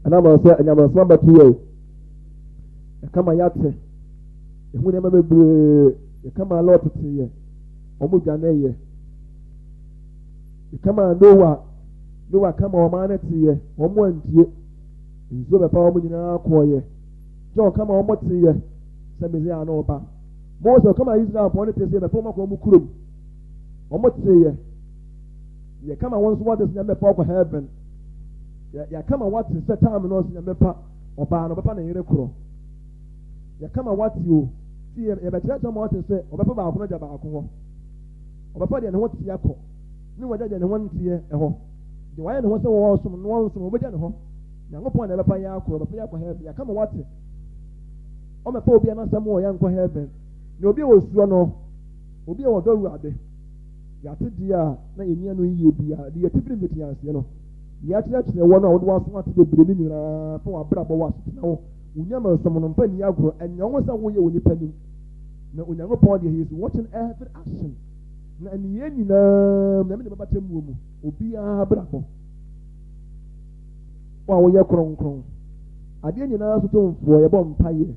S1: Ɛnam sɛ anyamesɛm abɛto yɛ o. Yɛka ma yɛate. Yɛhu nneɛma bebree. Yɛka ma Lɔt te yɛ. Wɔn dwane yɛ. Yɛka ma Noa. Noa ka ma wɔn ano te yɛ. Wɔn antie. Nsuo bɛfa wɔn nyinaa kɔɔ yɛ. John ka ma wɔn te yɛ sɛ Mesia no ɔba. Mose ɔka ma Israelfoɔ no te sɛ yɛbɛfa wɔn akɔ wɔn kurom. Wɔn te yɛ. Yɛka ma wɔn nso wɔte sɛ Nyame bɛfa wɔkɔ heaven. Yɛka ma wɔte sɛ time no ɔsɛ Nyame pa ɔbaa no ɔbɛfa ne yere korɔ. Yɛka ma wɔte o. Ti yɛbɛkyerɛkyerɛ ma wɔte sɛ ɔbɛfa baako no agya baako hɔ. Ɔbɛfa deɛ ne ho teɛ kɔ ne wɔagya deɛ ne ho nteɛ ɛhɔ. Deɛ wɔayɛ ne ho sɛ wɔwɔ som no wɔnsom wɔbɛgya ne hɔ. Nyankopɔn na ɛbɛfa yɛ akorɔ, ɔbɛfa yɛ akɔ heaven. Yɛaka ma wate. Ɔmɛfa obi anasɛm wɔ yɛnkɔ heaven. Na obi a wɔsuro no, obi a wɔdɔ Awurade. Yɛate deɛ a na yɛni ano yie biara, deɛ yɛte firi mfitiaseɛ no. Deɛ akyerɛkyerɛ wɔ no a wode w'aso ate bebree no nyinaa fa w'abrabɔ wɔ asetena wo wo nyamesom no mfa nni agorɔ. Ɛnyɛ wo sɛ woyɛ wɔ nipa nim. Na Onyankopɔn deɛ, he is watching every action. Na nneyɛɛ nyinaa mu, Nyame de bɛba tɛmmuo mu. Obiara brabɔ. Wo a woyɛ kronkron, adeɛ nyinaa so tumfoɔ, yɛbɔ mpaeɛ.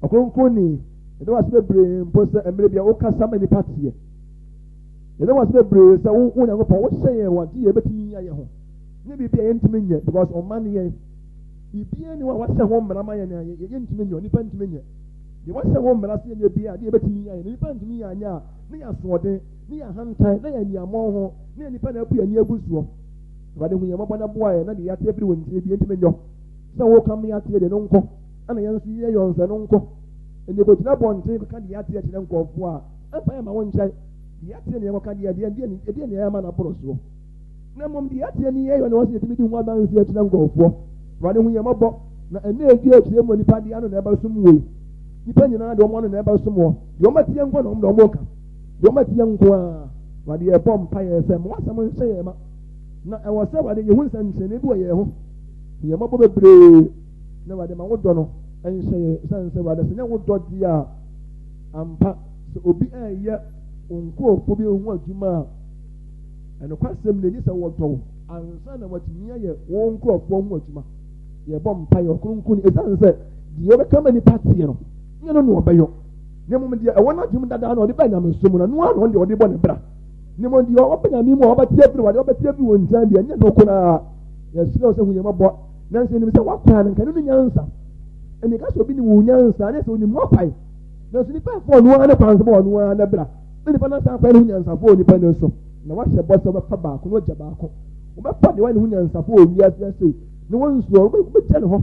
S1: Ɔkronkronni, yɛda wo ase bebree mpo sɛ mmerɛ bi a wokasa ma nnipa teɛ. Yɛda wo ase bebree sɛ wo wo Nyankopɔn wohyɛ yɛn wɔ adeɛ yɛbɛtumi ayɛ ho ne biribi a yɛntumi nyɛ, because ɔma ne yɛn. Biribiara ni hɔ a wahyɛ ho mmara ma yɛn a yɛntumi nyɛ, onipa ntumi nyɛ. Deɛ wahyɛ ho mmara sɛ yɛnyɛ biara, adeɛ yɛbɛtumi ayɛ na nipa ntumi yɛ anyɛ a, ne yɛ asoɔden, ne yɛ ahantan, na yɛ aniammɔnho, ne yɛ nipa na abu yɛn ani agu soɔ. Awurade hu yɛn mmɔbɔ na boa yɛn na deɛ yɛate afiri wo nkyɛn bi yɛntumi nyɔ. Sɛ woka me ateɛ deɛ no nkɔ, ɛna yɛn nso yɛyɛ nso ɛno nkɔ. Ɛnna ɛkɔgyina abɔnten kɔka deɛ yɛate akyerɛ nkurɔfoɔ a, ɛmfa yɛn ma wo nkyɛn. Deɛ yɛateɛ ne yɛkɔka deɛ deɛ deɛ ɛdeɛ ne yɛama no aboro soɔ. Na mmom deɛ yɛateɛ ne yɛyɔ ne wɔ sɛ yɛtumi di ho adanseɛ kyerɛ nkurɔfoɔ. Awurade hu yɛn mmɔbɔ na ɛnna ɛdi akyire mu nipa deɛ ano na ɛbɛsom wɔ yi. Nipa nyinaa deɛ wɔn ano na ɛbɛsom wɔ. Deɛ wɔn ateɛ nko na wɔn deɛ wɔn ka. Deɛ wɔn ateɛ nko ara. Awurade yɛbɔ mpaeɛ sɛ mo asɛm nhyɛ yɛn ma. Na ɛwɔ sɛ Awurade yɛhu nsɛnkyerɛnne bi wɔ yɛn ho. Yɛn mmɔbɔ bebree na Awurade ma wo dɔ no nhyɛ yɛn. Ɛsiane sɛ Awurade sɛ nyɛ wo dɔ deɛ a, ampa sɛ obi ɛreyɛ wo nkurɔfoɔ bi ho adwuma a, ɛnokwasɛm na ɛni sɛ wɔdɔ wo ansa na watumi ayɛ wo nkurɔfoɔ ho adwuma. Yɛbɔ mpaeɛ Ɔkronkronni, ɛsiane sɛ Deɛ ɔbɛka ma nipa teɛ no, nyɛ no na ɔbɛyɔ. Na mmom deɛ ɛwɔ n'adwene mu dada na ɔde ba nyamesom no, ɛno ara na ɔno deɛ ɔde bɔ ne bra. Na mmom deɛ ɔba nyame mu a ɔbɛte afiri wɔ adeɛ ɔbɛte afiri wɔn nkyɛn deɛ, ɛnyɛ no koraa. Yɛsrɛ wo sɛ hu yɛn mmɔbɔ. Nanso yɛnim sɛ w'akwan no nka ɛno ne nyansa. Ɛnna ɛka sɛ obi nim wo nyansa, ne sɛ onim w'akwan. Nanso nipa ɛfɔ ɔno ara ne kwan so bɔ ɔno ara ne bra. Na nipa no asan akwan ne ho nyansafo wɔ nipa no so. Na wahyɛ bɔ sɛ wobɛfa baako na wagya baako. Wobɛfa deɛ wayɛ ne ho nyansafo wɔ wiase ase na wɔnsuo wobɛgya ne hɔ.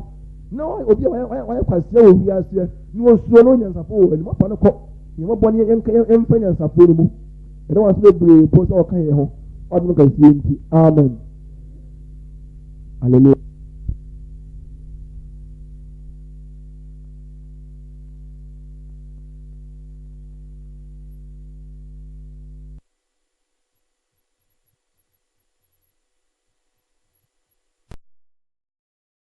S1: Na obi a wayɛ kwasia wɔ wiase na wɔnsuo no nyansafo wɔ anim afa no kɔ. Yɛn mmɔbɔ ne yɛmfa nyansafoɔ no mu. Yɛda wɔn ase bebree mpo sɛ wɔka yɛn ho. Ɔdom kɛseɛ nti. Amen. Hallelujah.